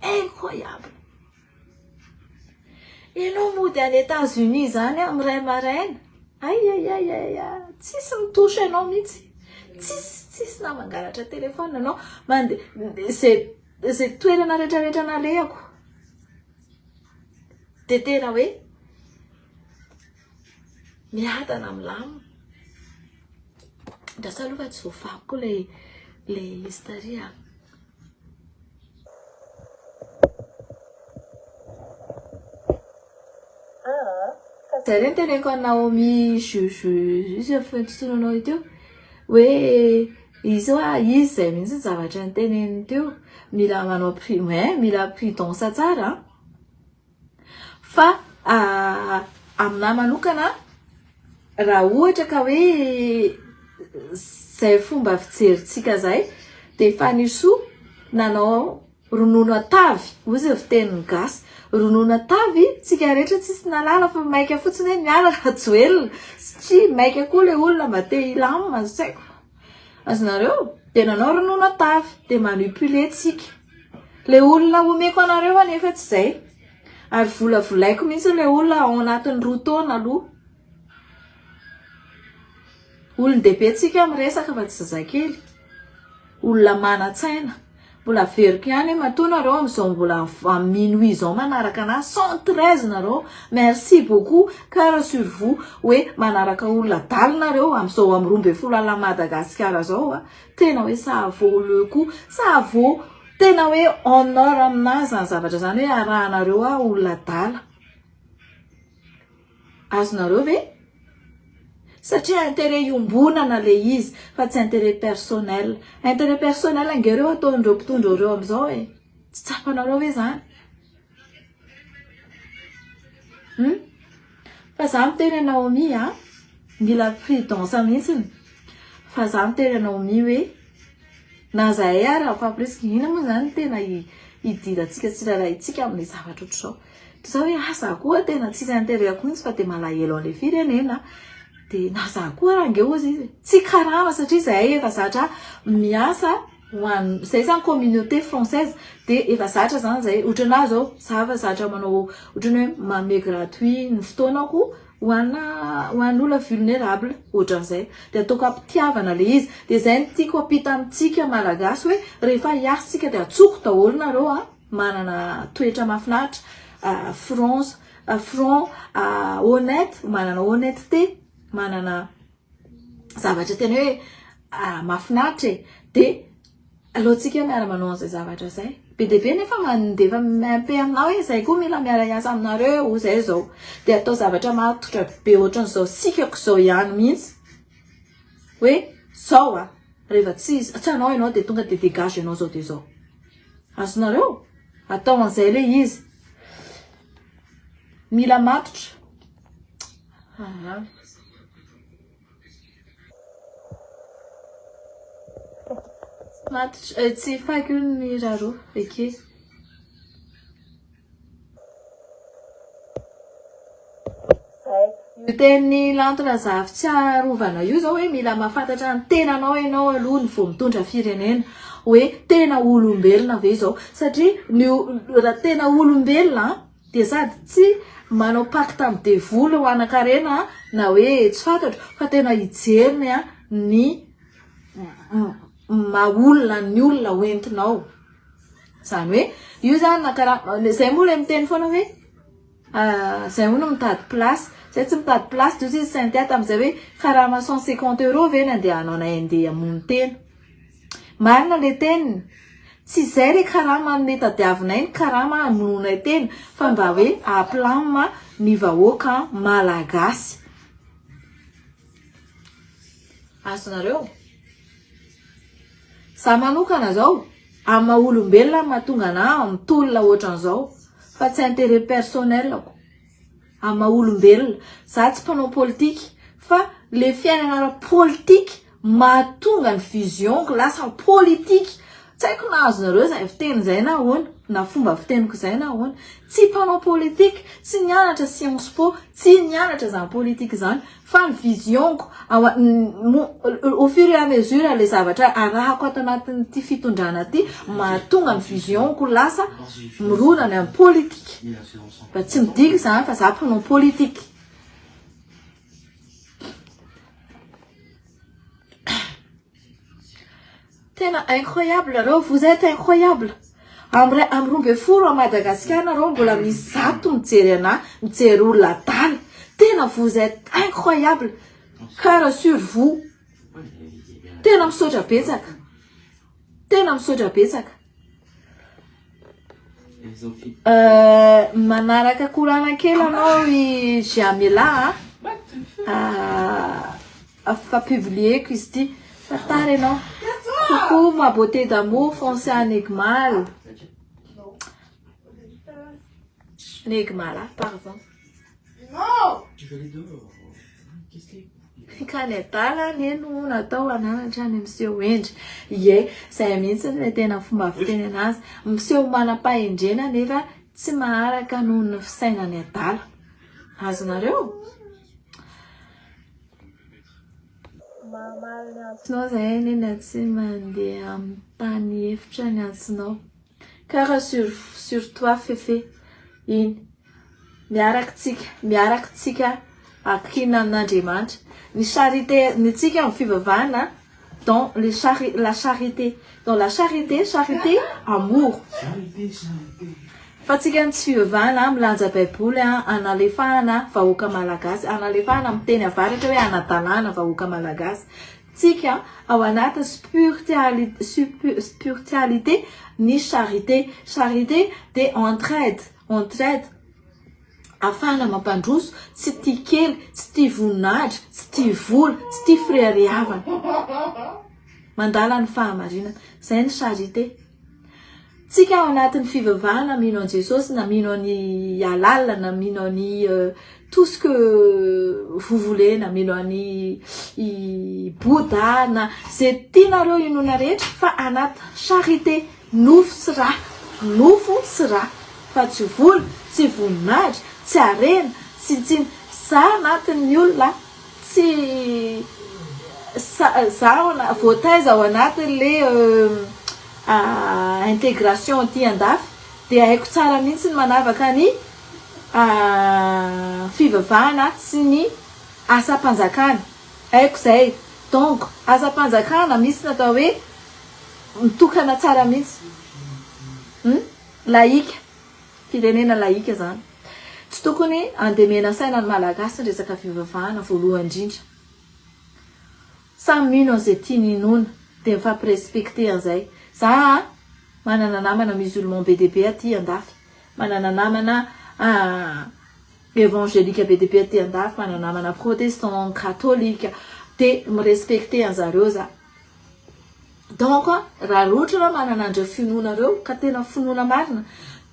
Speaker 1: Incroyable! Ianao mody any Etats Unis izany amin'ny iray maraina, aiaiaiaia, tsisy mitouche anao mihitsy, tsisy, tsisy na mangalatra téléphone anao, mandeha, izay, izay toerana rehetrarehetra nalehako, dia tena hoe miadana milamina. Andraso aloha fa tsy voafahako koa ilay, ilay izy tary a. Zay re ny teneniko an'i Naomi je je iza fiantsoana anao io teo hoe izy hoa izy zay mihitsy ny zavatra niteneniny teo mila manao pri hein mila prudence tsara an fa aminahy manokana raha ohatra ka hoe zay fomba fijerintsika zay de Fanirisoa nanao Ronono atavy, hoy izay fitenin'ny gasy. Ronono atavy, tsika rehetra tsisy nahalala fa maika fotsiny hoe miala Rajoelina satria maika koa ilay olona mba te hilamina, tsy haiko. Azonareo? Dia nanao ronono atavy, dia manipuler tsika. Ilay olona omeko anareo anefa tsy izay. Ary volavolaiko mihitsy ilay olona ao anatin'ny roa taona aloha. Olon-dehibe tsika miresaka fa tsy zazakely. Olona manan-tsaina. Mbola averiko ihany hoe matoa nareo amin'izao mbola amin'ny minuit izao manaraka anah, 113 nareo, merci beaucoup, cœur sur vous, hoe manaraka olona adala nareo amin'izao amin'ny 12 alina Madagasikara izao a, tena hoe ça vaut le coup, ça vaut tena hoe honneur aminah izany zavatra izany hoe arahanareo aho olona adala. Azonareo ve? Satria intérêt iombonana le izy fa tsy intérêt personnel. Intérêt personnel ange reo ataon'ireo mpitondra ireo amin'izao e. Tsy tsapanareo ve zany? Hum? Fa za miteny an'i Naomi a, mila prudence mihitsiny. Fa za miteny an'i Naomi hoe na zahay ary mifampiresaka inona moa zany tena hidirantsika tsirairay tsika amin'ny zavatra ohatr'izao. Toy izao hoe ah za koa tena tsisy intérêt-ko mihitsy fa dia malahelo an'ilay firenena. Dia na za koa ary ange hozy izy tsy karama satria izahay efa zatra miasa ho an'ny izay zany communauté française dia efa zatra zany izay ohatranà zao za efa zatra manao ohatran'ny hoe manome gratuit ny fotoanako ho ana ho an'olona vulnérable ohatran'izay dia ataoko am-pitiavana ilay izy dia izay no tiako hampita amintsika malagasy hoe rehefa hiasa isika dia atsoko daholo nareo a manana toetra mahafinaritra, franc, franc, honnête, manana honnêteté, manana zavatra tena hoe mahafinaritra e, dia aleontsika miara-manao an'izay zavatra izay. Be dia be nefa mandefa MP aminah hoe izay koa mila miara-hiasa aminareo, izay izao. Dia atao zavatra matotra be ohatran'izao sikako izao ihany mihitsy hoe izao a, rehefa tsy tsy hanao ianao dia tonga dia dégage ianao izao dia izao. Azonareo? Atao an'izay ilay izy. Mila matotra. Aha. Matotra, eh, tsy fako io ny raro, eke. Io tenin'i Lanto Razafitsiarovana io zao hoe mila mahafantatra ny tenanao ianao aloha ny vao mitondra firenena. Hoe tena olombelona ve izao? Satria ny raha tena olombelona dia sady tsy manao pacte amin'ny devoly ho hanan-karena na hoe tsy fantatro fa tena hijery ny maha olona ny olona hoentinao. Izany hoe io zany na karaha zay moa ilay miteny foana hoe zay hono mitady place, zay tsy mitady place de hozy izy Cynthia tamin'izay hoe karama 150 euros ve ny andehananay andeha hamono tena. Marina le teniny, tsy izay le karama anome tadiavinay ny karama hamonoanay tena fa mba hoe hampilamina ny vahoaka malagasy. Azonareo? Za manokana zao, amin'ny maha olombelona no mahatonga anah mitolona ohatran'izao fa tsy intérêt personnel-ko, amin'ny maha olombelona, za tsy mpanao politika fa le fiainana ara politika. mahatonga ny vision-ko lasa politique. Tsy haiko na azonareo izay fiteny izay na ahoana, na fomba fiteniko izay na ahoana. Tsy mpanao politique, tsy nianatra science po, tsy nianatra izany politique izany, fa ny vision-ko ao au fur et à mesure ilay zavatra arahako ato anatin'ity fitondrana ity, mahatonga ny vision-ko lasa mirona any amin'ny politique. Fa tsy midika izany fa za mpanao politique. Tena incroyable nareo, vous êtes incroyable. Amin'ny ray amin'ny 12 à Madagascar nareo mbola misy 100 mijery anah, mijery olona adala. Tena vous êtes incroyable. Cœur sur vous. Tena misaotra betsaka. Tena misaotra betsaka. Manaraka korana kely anao i Jamila a. Fa publieko izy ity. Fa tara ianao. Coucou ma beauté d'amour Francia Negmal. Negmala, pardon. Ka ny adala anie no natao hananatra ny miseho hendry. Ie, izay mihitsy ilay tena fomba fiteny anazy. Miseho manam-pahendrena nefa tsy maharaka noho ny fisainan'ny adala. Azonareo?
Speaker 2: Mamaly ny antso.
Speaker 1: Antsonao izay anie na tsy mandeha amin'ny tany efitra ny antsonao. Cœur sur sur toi Fefe. Iny. Miaraka tsika, miaraka tsika ankina amin'Andriamanitra. Ny charité, ny tsika amin'ny fivavahana dans les chari, la charité, dans la charité, charité, amour. Fa tsika ny tsy fivavahana milanja baiboly analefahana vahoaka malagasy, analefahana miteny avaratra hoe anadalana vahoaka malagasy. Tsika ao anatin'ny spiritualité ny charité. Charité dia entraide. Entraide, ahafahana mampandroso, tsy tia kely, tsy tia voninahitra, tsy tia vola, tsy tia fireharehavana. Mandala ny fahamarinana. Izay ny charité. Tsika ao anatin'ny fivavahana mino an'i Jesosy na mino an'i Halal na mino an'i tout ce que vous voulez na mino an'i i Bouddha na ze tianareo inoana rehetra fa anaty charité Nofo sy ra, nofo sy ra, fa tsy vola, tsy voninahitra, tsy harena, tsy tsy za anatin'ny olona tsy sa za voataiza ao anatin'le intégration aty andafy dia haiko tsara mihitsy ny manavaka ny fivavahana sy ny asam-panjakana, haiko zay, donc asam-panjakana misy ny atao hoe Mitokana tsara mihitsy. Hum? Laïka. Firenena laïka zany. Tsy tokony andemena saina ny Malagasy ny resaka fivavahana voalohany indrindra. Samy mino an'izay tiany hinoana dia mifampi-respecter an'izay. Za a, manana namana musulman be dia be aty andafy. Manana namana évangélique be dia be aty andafy, manana namana protestant, katolika. Dia mi-respecter an'zareo za. Donc raha ohatra ianao manana an'ireo finoana ireo ka tena finoana marina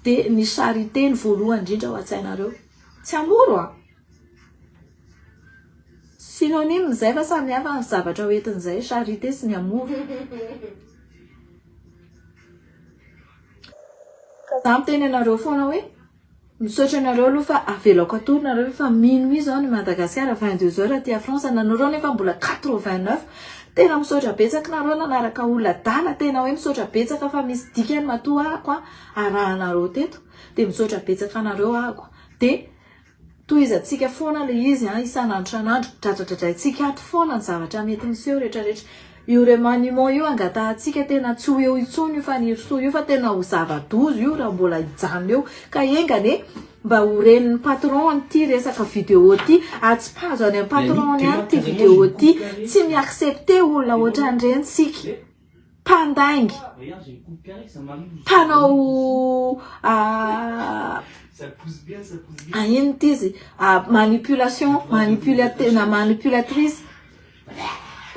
Speaker 1: dia ny charité no voalohany indrindra ao an-tsainareo. Tsy hamoro an! Synonyme izay fa samy hafa ny zavatra ho entin'izay charité sy ny amour. Za miteny anareo foana hoe Misaotra anareo aloha fa avelako hatory nareo fa minuit zao ny Madagascar 22 heures aty France nanareo nefa mbola 89 tena misaotra betsaka nareo nanaraka olona adala tena hoe misaotra betsaka fa misy dikany matoa ahako a arahanareo teto de misaotra betsaka anareo ahako de Tohizantsika foana ilay izy an, isan'andro isan'andro, dradradradraintsika ato foana ny zavatra mety miseho rehetra rehetra. Io remaniement io angatahantsika tena tsy ho eo intsony io Fanirisoa io fa tena ho zava-doza io raha mbola hijanona eo. Ka enga anie mba ho ren'ny patron an'ity resaka vidéo ity, atsipazo any amin'ny patron-ny any ity vidéo ity, tsy mi-accepter olona ohatran'ireny tsika. Mpandainga, mpanao inona ity izy manipulation, manipulate na manipulatrice,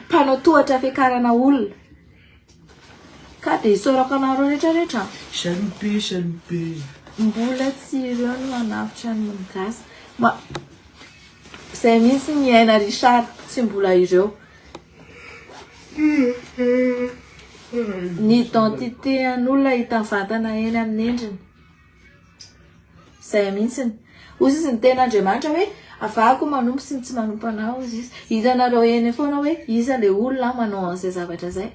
Speaker 1: mpanao tohatra fiakarana olona. Ka dia isaorako anareo rehetra rehetra.
Speaker 3: Chaloupe, chaloupe.
Speaker 1: Mbola tsy ireo no hanavotra ny gasy. Ma Izay mihitsy ny aina Richard, tsy mbola ireo. Ny identité an'olona hita mivantana eny amin'ny endriny. Zay mihitsiny. Hozy izy ny tena Andriamanitra hoe avahako manompo sy ny tsy manompo anah hozy izy. Hitanareo eny foana hoe iza le olona manao an'izay zavatra zay.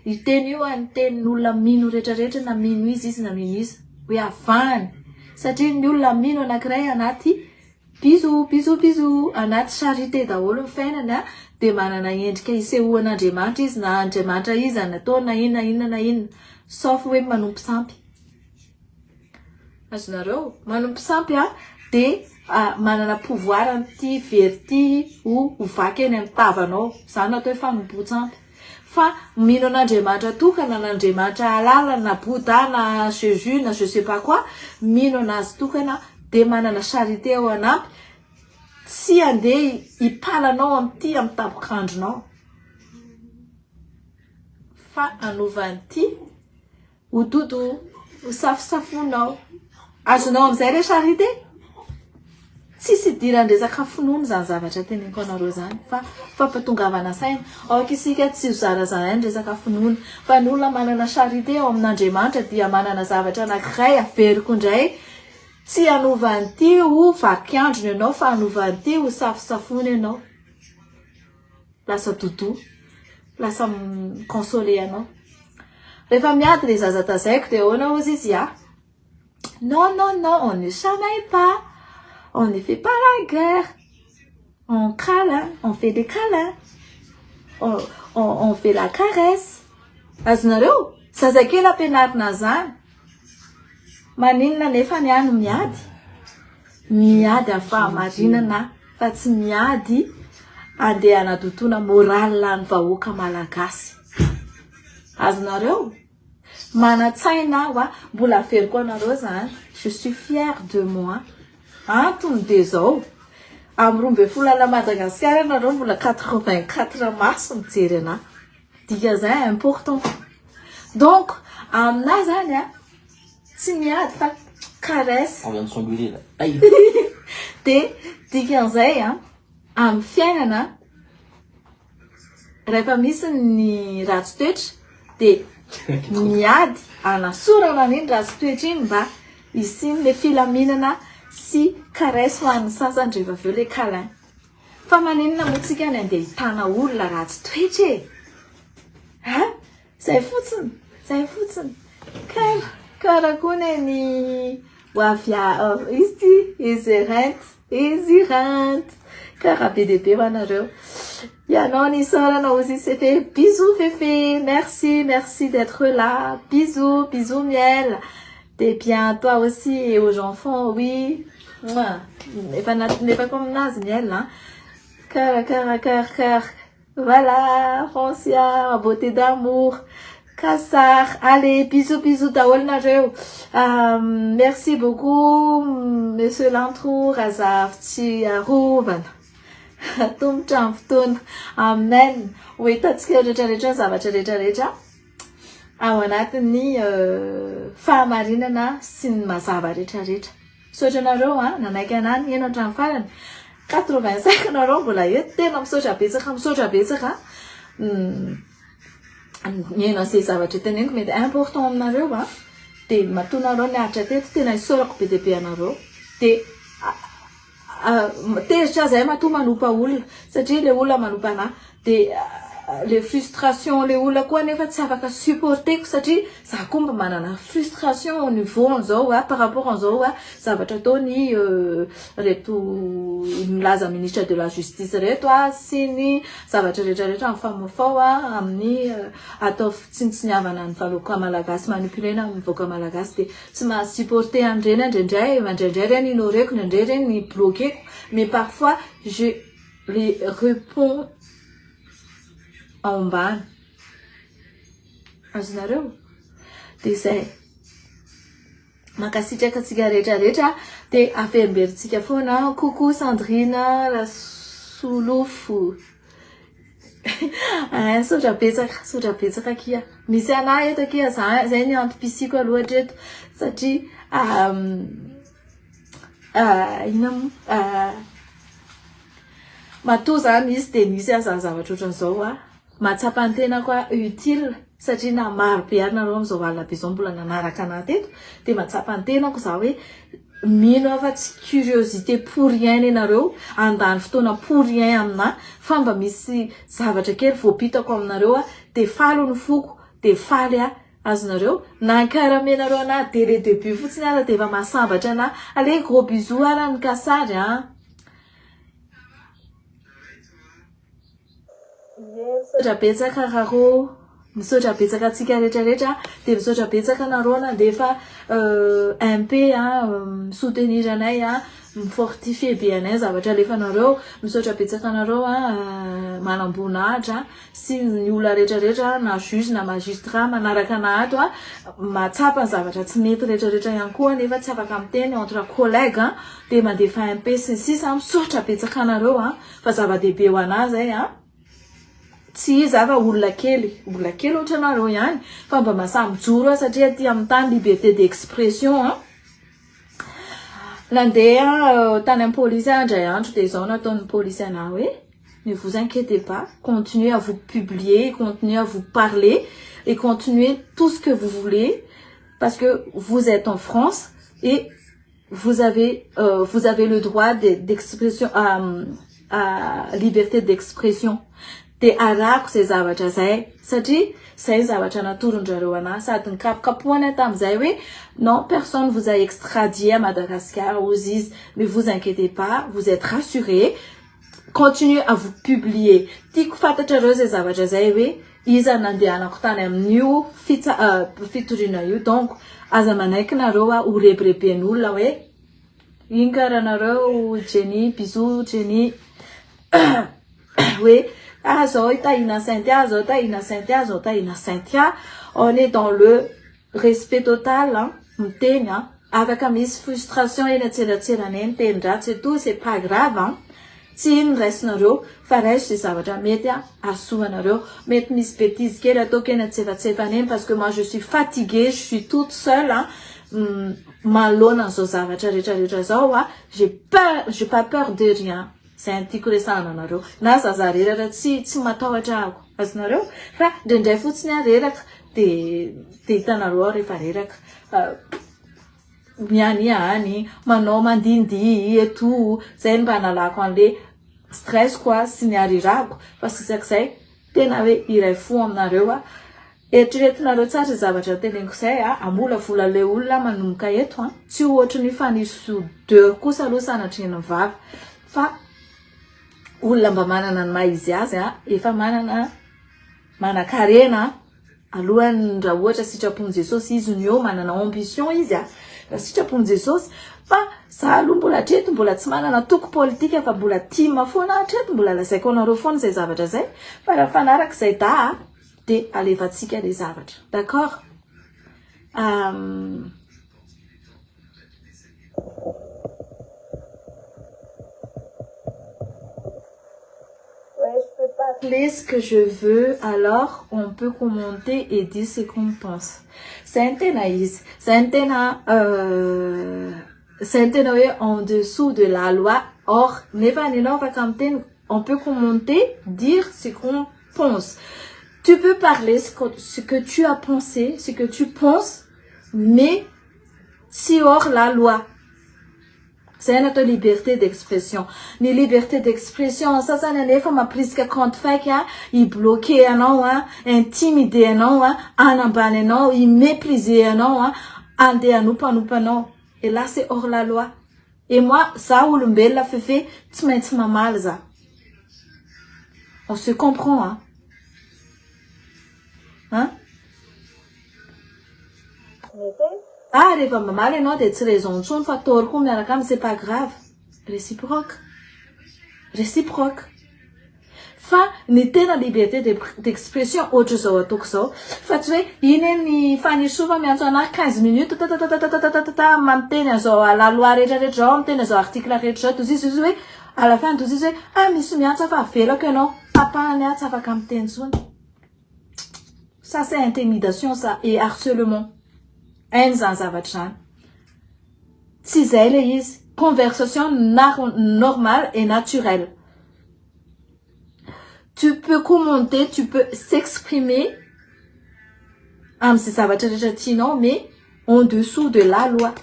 Speaker 1: Io teny io ny tenin'olona mino rehetrarehetra na mino iza izy na mino iza. Hoe avahany. Satria ny olona mino anankiray anaty Bisous bisous bisous anaty charité daholo ny fiainany a dia manana endrika isehoan'Andriamanitra izy na Andriamanitra iza na ataony na inona inona na inona sauf hoe manompo sampy azonareo manompo sampy a dia manana pouvoir an'ity very ity ho ho vaky eny amin'ny tavanao izany no atao hoe fanompoan-tsampy fa mino an'Andriamanitra tokana na Andriamanitra Allah na Bouddha na Jesus na je sais pas quoi mino anazy tokana dia manana charité ao anampy tsy andeha hipalanao amin'ity amin'ny tapok'andronao fa hanova an'ity ho dodo ho safosafonao azonao amin'izay re charité tsisy idiran-dresaka finoana izany zavatra teneniko anareo izany fa fampitongavana saina aoka isika tsy ho zarazaraina resaka finoana fa ny olona manana charité ao amin'Andriamanitra dia manana zavatra anankiray averiko indray tsy hanova an'ity ho vaky androny ianao fa hanova an'ity ho safosafony ianao lasa dodo lasa mi-consoler anao rehefa miady le zaza tazaiko dia ahoana hozy izy ah non non non on ne chamaille pas on ne fait pas la guerre on câlin on fait des câlins on, on, on fait la caresse azonareo zazakely ampianarina zany maninona nefa ny any miady miady amin'ny fahamarinana fa tsy miady andeha hanadotona moral ny vahoaka malagasy azonareo manan-tsaina aho a mbola averiko anareo zany je suis fière de moi antony de zao amin'ny 12 alina Madagasikara nareo mbola 84 maso mijery anahy dikan'izay important donc aminahy zany a tsy miady fa caresse
Speaker 4: On vient de s'engueuler là. Aïe.
Speaker 1: de dikan'izay a amin'ny fiainana rehefa misy ny ratsy toetra de miady anasorana an'iny ratsy toetra iny mba hisiny le filaminana sy caresse ho an'ny sasany rehefa avy eo le câlin fa maninona moa tsika ny andeha hitana olona ratsy toetra e ha zay fotsiny zay fotsiny kara karakoa ny ho avy izy ty ezerint ezirint karaha be dia be ho anareo ianao ny isaorana ozy izy Fefe bisous Fefe merci merci d'être là bisous bisous miel de bien toi aussi et aux enfants oui efa nefako aminazy miel hein kara kara kara kara voilà Francia ma beauté d'amour Kassar allez bisous bisous daholo nareo merci beaucoup monsieur Lantro Razavy tsy arovana atomotra amin'ny fotoana amen ho hitantsika rehetrarehetra ny zavatra rehetrarehetra ao anatin'ny fahamarinana sy ny mazava rehetrarehetra misaotra anareo a nanaiky anahy ny eno hatramin'ny farany 85 nareo mbola eto tena misaotra betsaka misaotra betsaka mihaino an'izay zavatra teneniko mety important aminareo a de matoa nareo niaritra teto tena isaorako be dia be anareo de tezitra zay matoa manopa olona satria le olona manopa anahy de le frustration le olona koa nefa tsy afaka supporteko satria za koa mba manana frustration au niveau an'izao a par rapport an'izao a zavatra ataony reto milaza ministre de la justice reto a sy ny zavatra rehetrarehetra mifamofao a amin'ny atao tsinitsiniavana ny vahoaka malagasy manipulena amin'ny vahoaka malagasy de tsy mahasupporter an'ireny indraindray indraindray reny ignoreko indraindray reny bloqueko mais parfois je les réponds ao ambany azonareo de zay mankasitraka antsika rehetrarehetra de averimberintsika foana coucou Sandrine Rasolofo saotra betsaka saotra betsaka akia misy anahy eto akia za zay ny antom-pisiko aloha hatreto satria ina moa matoa zany izy de nisy azany zavatra ohatran'izao a. Mahatsapa ny tenako aho utile satria na maro be ary nareo amin'izao alina be izao mbola nanaraka anah teto dia mahatsapa ny tenako za hoe mino aho fa tsy curiosité pour rien nenareo handany fotoana pour rien aminah fa mba misy zavatra kely voampitako aminareo aho dia faly ny foko dia faly aho azonareo na ankaramenareo anah dès le début fotsiny aza dia efa mahasambatra anah allez gros bisous ara ny kasary an. Ie misaotra betsaka Raro, misaotra betsaka antsika rehetra rehetra, dia misaotra betsaka anareo nandefa MP a, mi-soutenir anay a, mi-fortifier be anay ny zavatra alefanareo, misaotra betsaka anareo a, manamboninahitra sy ny olona rehetra rehetra na juge na magistrat manaraka anah ato a, mahatsapa ny zavatra tsy mety rehetra rehetra ihany koa nefa tsy afaka miteny entre collègues dia mandefa MP sy ny sisa, misaotra betsaka anareo a. Fa zava-dehibe ho anah zay an! Tsy iza fa olona kely, olona kely ohatranareo ihany, fa mba mahasahy mijoro aho satria aty amin'ny tany liberté d'expression an! Nandeha tany amin'ny polisy aho indray andro dia izao nataon'ny polisy anah hoe, ne vous inquiétez pas, continuez à vous publier, continuez à vous parler et continuez tout ce que vous voulez parce que vous êtes en France et vous avez vous avez le droit d'expression liberté d'expression de arahako zay zavatra zay satria zay ny zavatra natoron-drareo anahy sady nikapokapohany aho tamin'izay hoe non personne vous a extradié à Madagascar hozy izy mais vous inquiétez pas vous êtes rassuré continuez à vous publier tiako fantatrareo zay zavatra zay hoe Iza nandehanako tany amin'io fitsa fitoriana io donc aza manaiky nareo a ho rebireben'olona hoe iny kara nareo Jenny bisous Jenny hoe ah zao i Tahina Cynthia zao Tahina Cynthia zao Tahina Cynthia on est dans le respect total an miteny an afaka misy frustration eny antseratserana eny teny ratsy et tout c'est pas grave an tsy iny no raisinareo fa raiso izay zavatra mety hahasoa anareo mety misy betise kely ataoko eny antsefetsefany eny parce que moi je suis fatiguée je suis toute seule an manoloana an'izao zavatra rehetra rehetra zao an j'ai peur j'ai pas peur de rien Zay no tiako resahana anareo. Na zaza reraka tsy tsy matahotra ako. Azonareo? Fa indraindray fotsiny aho reraka de de hitanareo aho rehefa reraka. Mihanihany, manao mandihindihy et tout. Zay no mba analako an'le stress ko sy ny harirahako. Fa sisak'izay tena hoe iray fo aminareo aho. Eritreretinareo tsara izay zavatra teneniko izay a, hamolavola ilay olona manomboka eto a, tsy ho ohatry ny Fanirisoa deux kosa aloha sanatria ny vava fa olona mba manana ny maha izy azy a, efa manana manankarena alohan'ny raha ohatra sitrapon'i Jesosy izy no eo, manana ambition izy a, raha sitrapon'i Jesosy fa za aloha mbola hatreto mbola tsy manana toko politika fa mbola tim foana hatreto, mbola lazaiko anareo foana izay zavatra izay fa raha mifanaraka izay da a. dia alefantsika le zavatra d'accord um, parler ce que je veux alors on peut commenter et dire ce qu'on pense zay ny tena izy zay ny tena euh, zay ny tena hoe en dessous de la loi or nefa ny anao afaka miteny on peut commenter dire ce qu'on pense tu peux parler ce que, ce que tu as pensé ce que tu penses mais tsy hors la loi zay natao liberté d'expression ny liberté d'expression sasany anefa mampirisika compte fake a hi-bloquer anao a intimider anao a anambany anao hi-mépriser anao a andeha hanompanompa anao et là c'est hors la loi et moi za olombelona fefe tsy maintsy mamaly za on se comprend hein hein ah rehefa mamaly ianao dia tsy raison intsony fa tort koa miaraka aminy c'est pas grave réciproque réciproque Fa ny tena liberté d'expression ohatr'izao ataoko izao fa tsy hoe iny eny ny Fanirisoa fa miantso anah 15 minutes tatatatatatatatata miteny an'izao la loi rehetra rehetra izao miteny an'izao article rehetra izao dozy izy hoe à la fin dozy izy hoe ah misy miantso fa avelako ianao tapahany aho tsy afaka miteny intsony ça c'est intimidation ça et harcèlement hainy izany zavatra izany tsy izay ilay izy conversation normale et naturelle. Tu peux commenter, tu peux s'exprimer amin'izay zavatra rehetra tianao mais en dessous de la loi.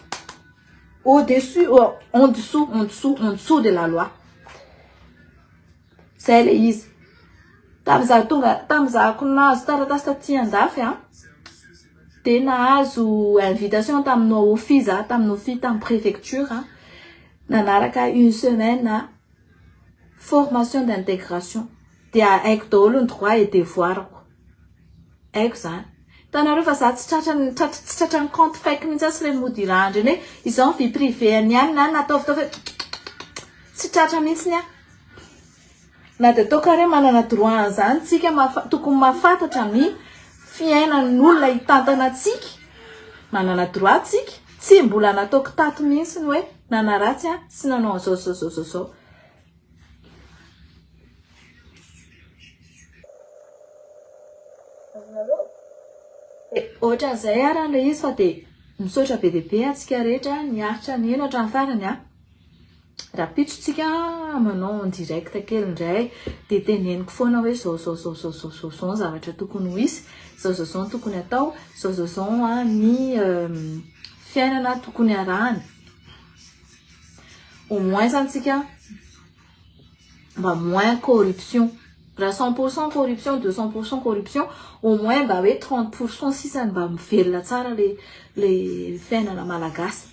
Speaker 1: Au dessus, en dessous, en dessous, en dessous de la loi. Zay le izy. Tamin'izaho tonga, tamin'izahako nahazo taratasy taty andafy an, dia nahazo invitation tamin'ny OFI za, tamin'ny OFI tamin'ny préfecture an, nanaraka une semaine formation d'intégration. Dia haiko daholo ny droit et devoir-ko. Haiko zany. Hitanareo fa za tsy tratran'ny tratra tsy tratran'ny compte fake mihitsy aho sy ireny mody irahana ireny hoe izao ny vie privée an'i anona anona ataovy ataovy tsy tratra mihitsiny aho. Na dia ataoko ary hoe manana droit an'izany tsika mahafa tokony mahafantatra ny fiainan'olona hitantana antsika, manana droit tsika, tsy mbola nataoko tato mihitsy ny hoe nanaratsy aho sy nanao an'izao izao izao izao izao. Ohatran'izay ary ilay izy fa dia misaotra be dia be antsika rehetra niaritra nihaino hatramin'ny farany a. Rahampitso tsika manao en direct kely indray dia teneniko foana hoe izao izao izao izao izao izao izao ny zavatra tokony ho hisy, izao izao izao ny tokony hatao, izao izao izao ny fiainana tokony harahana. Au moins zany tsika mba moins corruption. Raha 100% corruption, 200% corruption, au moins mba hoe 30% sisany mba mivelona tsara le le fiainana malagasy.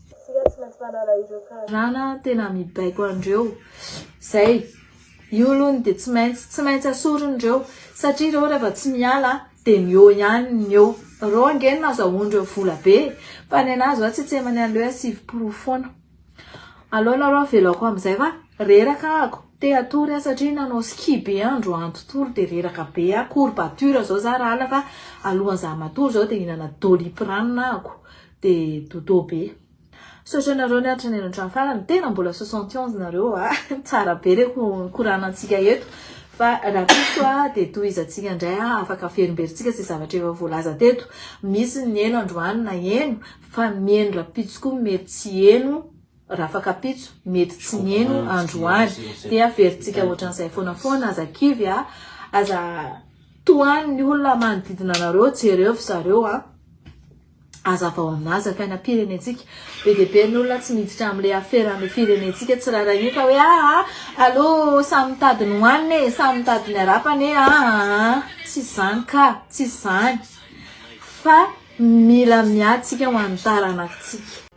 Speaker 2: Tsika tsy maintsy manala ireo karana.
Speaker 1: Rana tena mibaiko an'ireo. Zay. Io aloha ny dia tsy maintsy tsy maintsy asorina ireo satria ireo rehefa tsy miala dia ny eo ihany ny eo. Ireo ange no nazahoan'ireo vola be e. Fa ny an'azy zao tsetsemany an'ilay hoe asivo porofo foana. Aleo nareo avelako amin'izay fa reraka ahako. Te hatory aho satria nanao ski be androany tontolo dia reraka be aho. Courbature zao za rahala fa alohan'izaho matory zao dia hihinana doliprane ahako dia dodo be. Misaotra anareo niaritra ny hatramin'ny farany, tena mbola 71 nareo a, tsara be le koranantsika eto fa rahampitso a dia tohizantsika indray a, afaka averimberintsika izay zavatra efa voalaza teto, misy ny heno androany na heno fa ny heno rahampitso koa mety tsy heno rafakapitso, mety tsy ny heno androany, dia averintsika ohatran'izay foana foana, aza kivy a, aza tohano ny olona manodidina anareo, jereo ry zareo a. Hazavao aminazy ny fiainam-pirenentsika. Be dia be ny olona tsy miditra amin'ilay aferan'ilay firenentsika tsy rarahiny fa hoe aa aleo samy mitady ny hohanina e, samy mitady ny harapany e, aa tsy izany ka, tsy izany fa mila miady tsika ho an'ny taranakitsika.